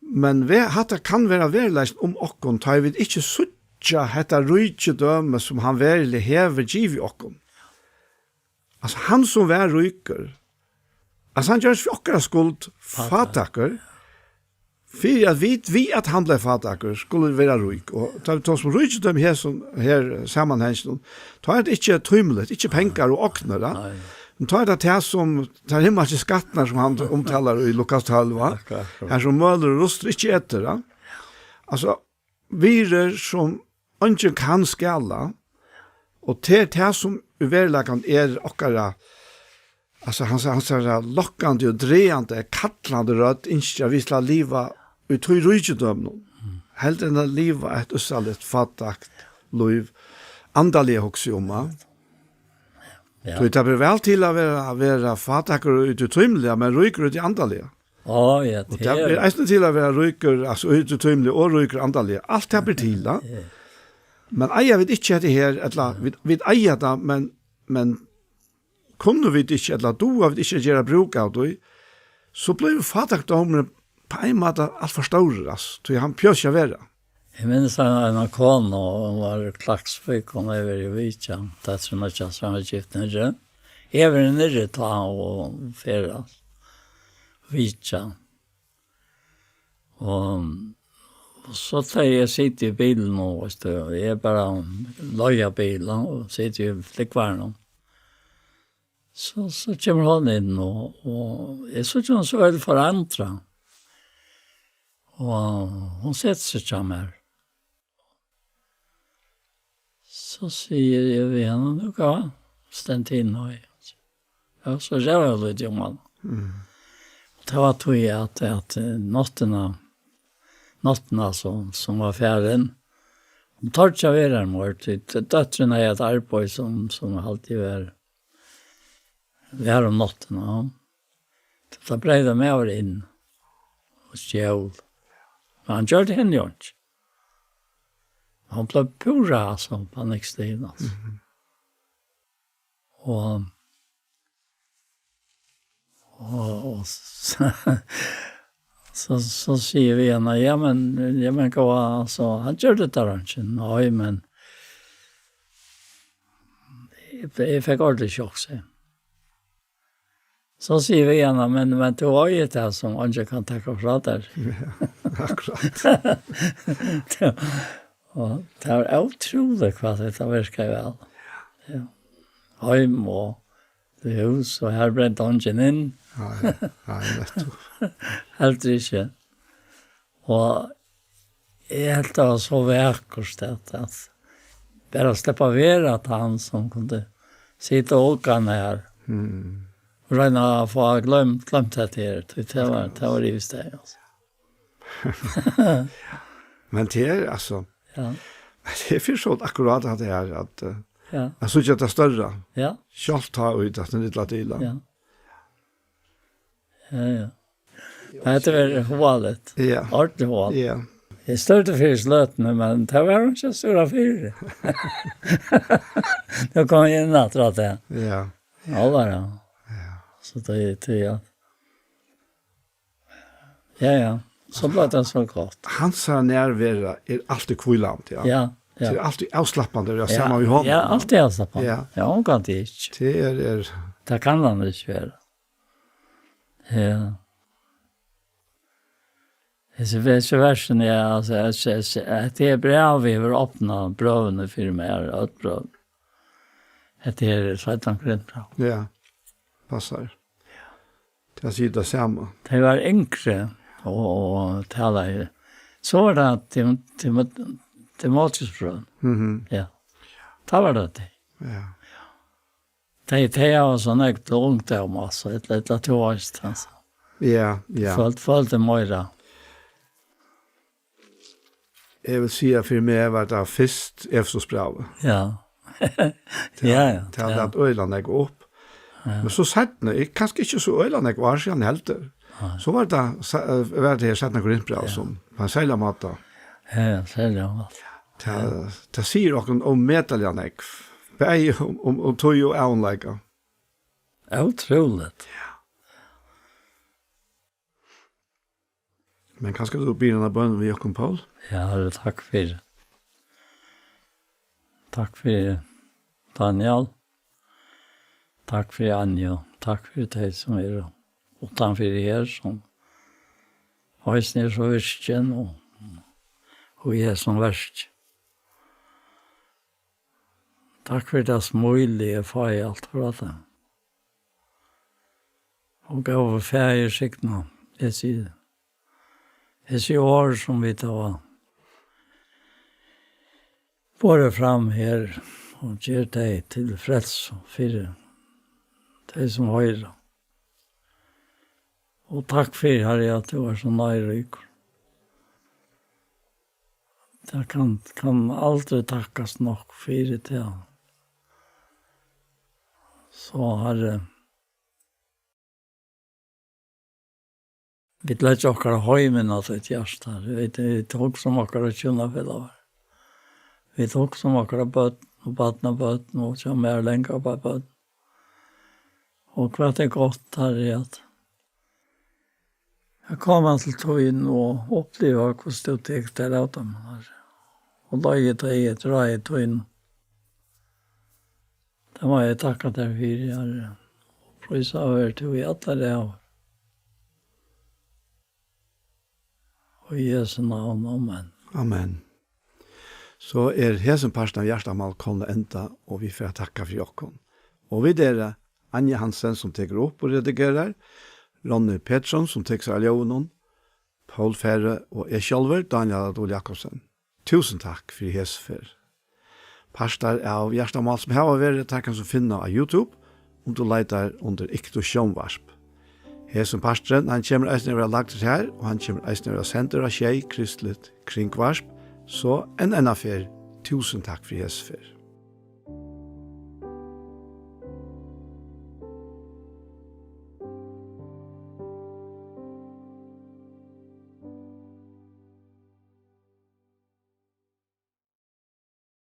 men ve-, hatta kann vera veruleikin um okkum, tá ið vit ikki síggja hetta ríkidømi, sum hann veruliga hevur givið okkum. Altso, hann sum var ríkur, altso, hann gjørdist fyri okkara skuld fátækur, fátækur, fyri at vit, við at hann bleiv fátækur, skulu vera rík. Og tá, tá sum ríkidømi her, sum her samanhanginum, tá er tað ikki tímiligt, ikki pengar og ognir, ja. Nei. Men tá er tað tað sum, tær himmalsku skattirnar, sum hann umtalar í Lukas tólv, va? Akkurát, akkurát. Har sum møl og rust ikki etur, ja. Altso, virðir sum eingin kann skala, og tað er tað sum í veruleikanum er okkara, altso, hansara, hansara lokkandi og dragandi, kallandi rødd, ynskir at vit skulu liva í tí ríkidøminum, mm, heldur enn at liva eitt ússaligt, fátækt lív, andaliga, hugsi eg um, ja. Ja. Tí tað ber væl til at vera, at vera fátækur í tí tímiliga, men ríkur í tí andaliga. Á, ja, og tað ber eisini til at vera ríkur, altso, í tí tímiliga og ríkur andaliga. Alt tað ber til, ja. Ja. Men eiga vit ikki hetta her, ella vit, vit eiga tað, men, men kunnu vit ikki, ella duga vit ikki at gera brúk av tí, so blívur fátækdómurin á ein máta alt for stórur, altso, tí hann behøvir ikki at vera. Eg minnist ein, eina konu, hon var í Klaksvík, hon hevur verið í vitjan, dóttirin hjá, sum var gift niðri. Eg havi verið niðri tá og ferðast, vitjað. Og, og so tá eg siti í bilinum, veitst tú, eg bara leiga bilin og siti í flúgvaranum. So, so kemur hon inn, og, og eg síggi hon so øgiliga forandra. Og hon setir seg hjá mær. So sigi eg við hana, "Nú, hvat? Stend inn og," ja, so ræði eg lítið um hana. Mm. Og tað var tí at, at, eh, náttina, náttina, altso, sum var farin, Hon tordi ikki at vera har meir, tí d-, dóttirin hevði eitt arbeiði, sum, sum haldi var, var um náttina, ja. So tá breiv maður inn og stjól. Men hann gjørdi henni jú ikki. Hon bleiv púra, altso, panikkstikin, altso. Mhm. Og, og, og so, so, so sigi eg við hana, ja, men, ja, men, hvat, altso, hann gjørdi tað ikki. Nei, men eg, eg fekk ordiliga sjokk, sigi eg. So sigi eg við hana, men, men tú eigur tað, sum eingin kann taka frá tær. Ja, akkurát. Og tað var ótrúligt, hvat hetta virkaði væl. Ja. Heim og til hús, og har brendi eingin inn. Nei, nei, nettupp. Heldur ikki. Og eg helt, tað var so vakurt, at, at bara sleppa at vera tann, sum kundi sita og ugga har. Mm. Og royna at fáa gloymt, gloymt hetta her, tí tað var, tað var yvist tað, altso. Men tað er, altso, ja, tað er fyri so akkurát at tað er, at, eh, ja, at síggja tað størra. Ja. Sjálvt tá í tað lítla, lítla. Ja. Ja, ja. Nei, tað var hugaligt. Ja. Ordiliga hugaligt. Ja. Eg stúrdi fyri sløtuni, men tað var hon ikki at stúra fyri. Nú kom eg inn aftur á tað. Ja. Ja, var det. Ja. So tað er, tað er, ja. Ja, ja. So bleiv tað so gott. Hansara nærvera er altíð hvílandi, ja. Ja, ja. Tað er altíð avslappandi at vera saman við honum. Ja, altíð avslappandi. Ja. Ja, hon kann tað ikki. Tað er, er tað kann hann ikki vera. Ja. Hesi, hesi versini, ja, altso, altso, altso, hetta her brævið hevur opnað brøvini fyri mær, øll brøv. Hetta her er seinna Korintbræv. Ja, passar. Tað sigur tað sama. Tá eg var yngri og, og talaði, so var tað Tim-, Tim-, Timoteusbrøv. Mhm. Ja. Tá var tað tað. Ja. Tey, tey hava so nógv til ungdóm, altso, ella, ella tú veitst, altso. Ja, ja. Følt, følt tað meira. Eg vil siga, fyri meg var tað fyrst Efesusbrævið. Ja. Tað, ja, ja, tað, ja, læt øgiliga nógv upp. Ja. Men so seinni, eg, kanska ikki so øgiliga nógv ár síðan heldur. Nei. So var tað, sa-, eh, var tað her seinna Korintbræv, ja, sum, á ein serligan máta. Ja, ja, serligan máta. Tað, tað sigur okkum ómetaliga nógv. Bæði um, um, um tíð og ævinleika. Ótrúligt. Ja. Men kanska tú biður eina bøn við okkum, Poul? Ja, Harri, takk fyri. Takk fyri Daniel. Takk fyri Anju. Takk fyri tey sum eru uttanfyri her, sum eisini eru so virkin og, og í hesum verki. Takk fyri tað smílið eg fái alt frá tær. Og góði Faðir, signa hesi, hesi orð, sum vit hava borið fram her, og ger tey til frelsu fyri tey, sum hoyra. Og takk fyri, Harri, at tú ert so náðiríkur. Tað kann, kann aldri takkast nokk fyri tað. So, Harri, vit leggja okkara heim inn á títt hjarta. Vit, vit hugsa um okkara hjúnafelagar. Vit hugsa um okkara børn og barnabørn og hjá mær, langbørn. Og hvat er gott, Harri, at at koma til tín og uppliva, hvussu tú tekur tær av teimum, Harri, og leiðir tey eftir ráði tínum. Tað má eg takka tær fyri, Harri. Prísaður ver tú í allar ævir. Og í Jesu navn, amen. Amen. So er hesin parturin av Hjartamál komin at enda, og vit fara at takka fyri okkum. Og vit eru Anja Hansen, sum tekur upp og redigerar, Ronny Petersson, sum tekur sær av ljóðinum, Poul Færø og eg sjálvur, Dánjal á Dul Jakobsen. Túsund takk fyri hesa ferð. Partar av Hjartamál sum hava verið, teir kanst tú finna á YouTube, um tú leitar undir Iktus Sjónvarp. Hesin parturin, hann kemur eisini at verða lagdur har, og hann kemur eisini at verða sendur á Sjey Kristligt Kringvarp, so enn eina ferð, Túsund takk fyri hesa ferð.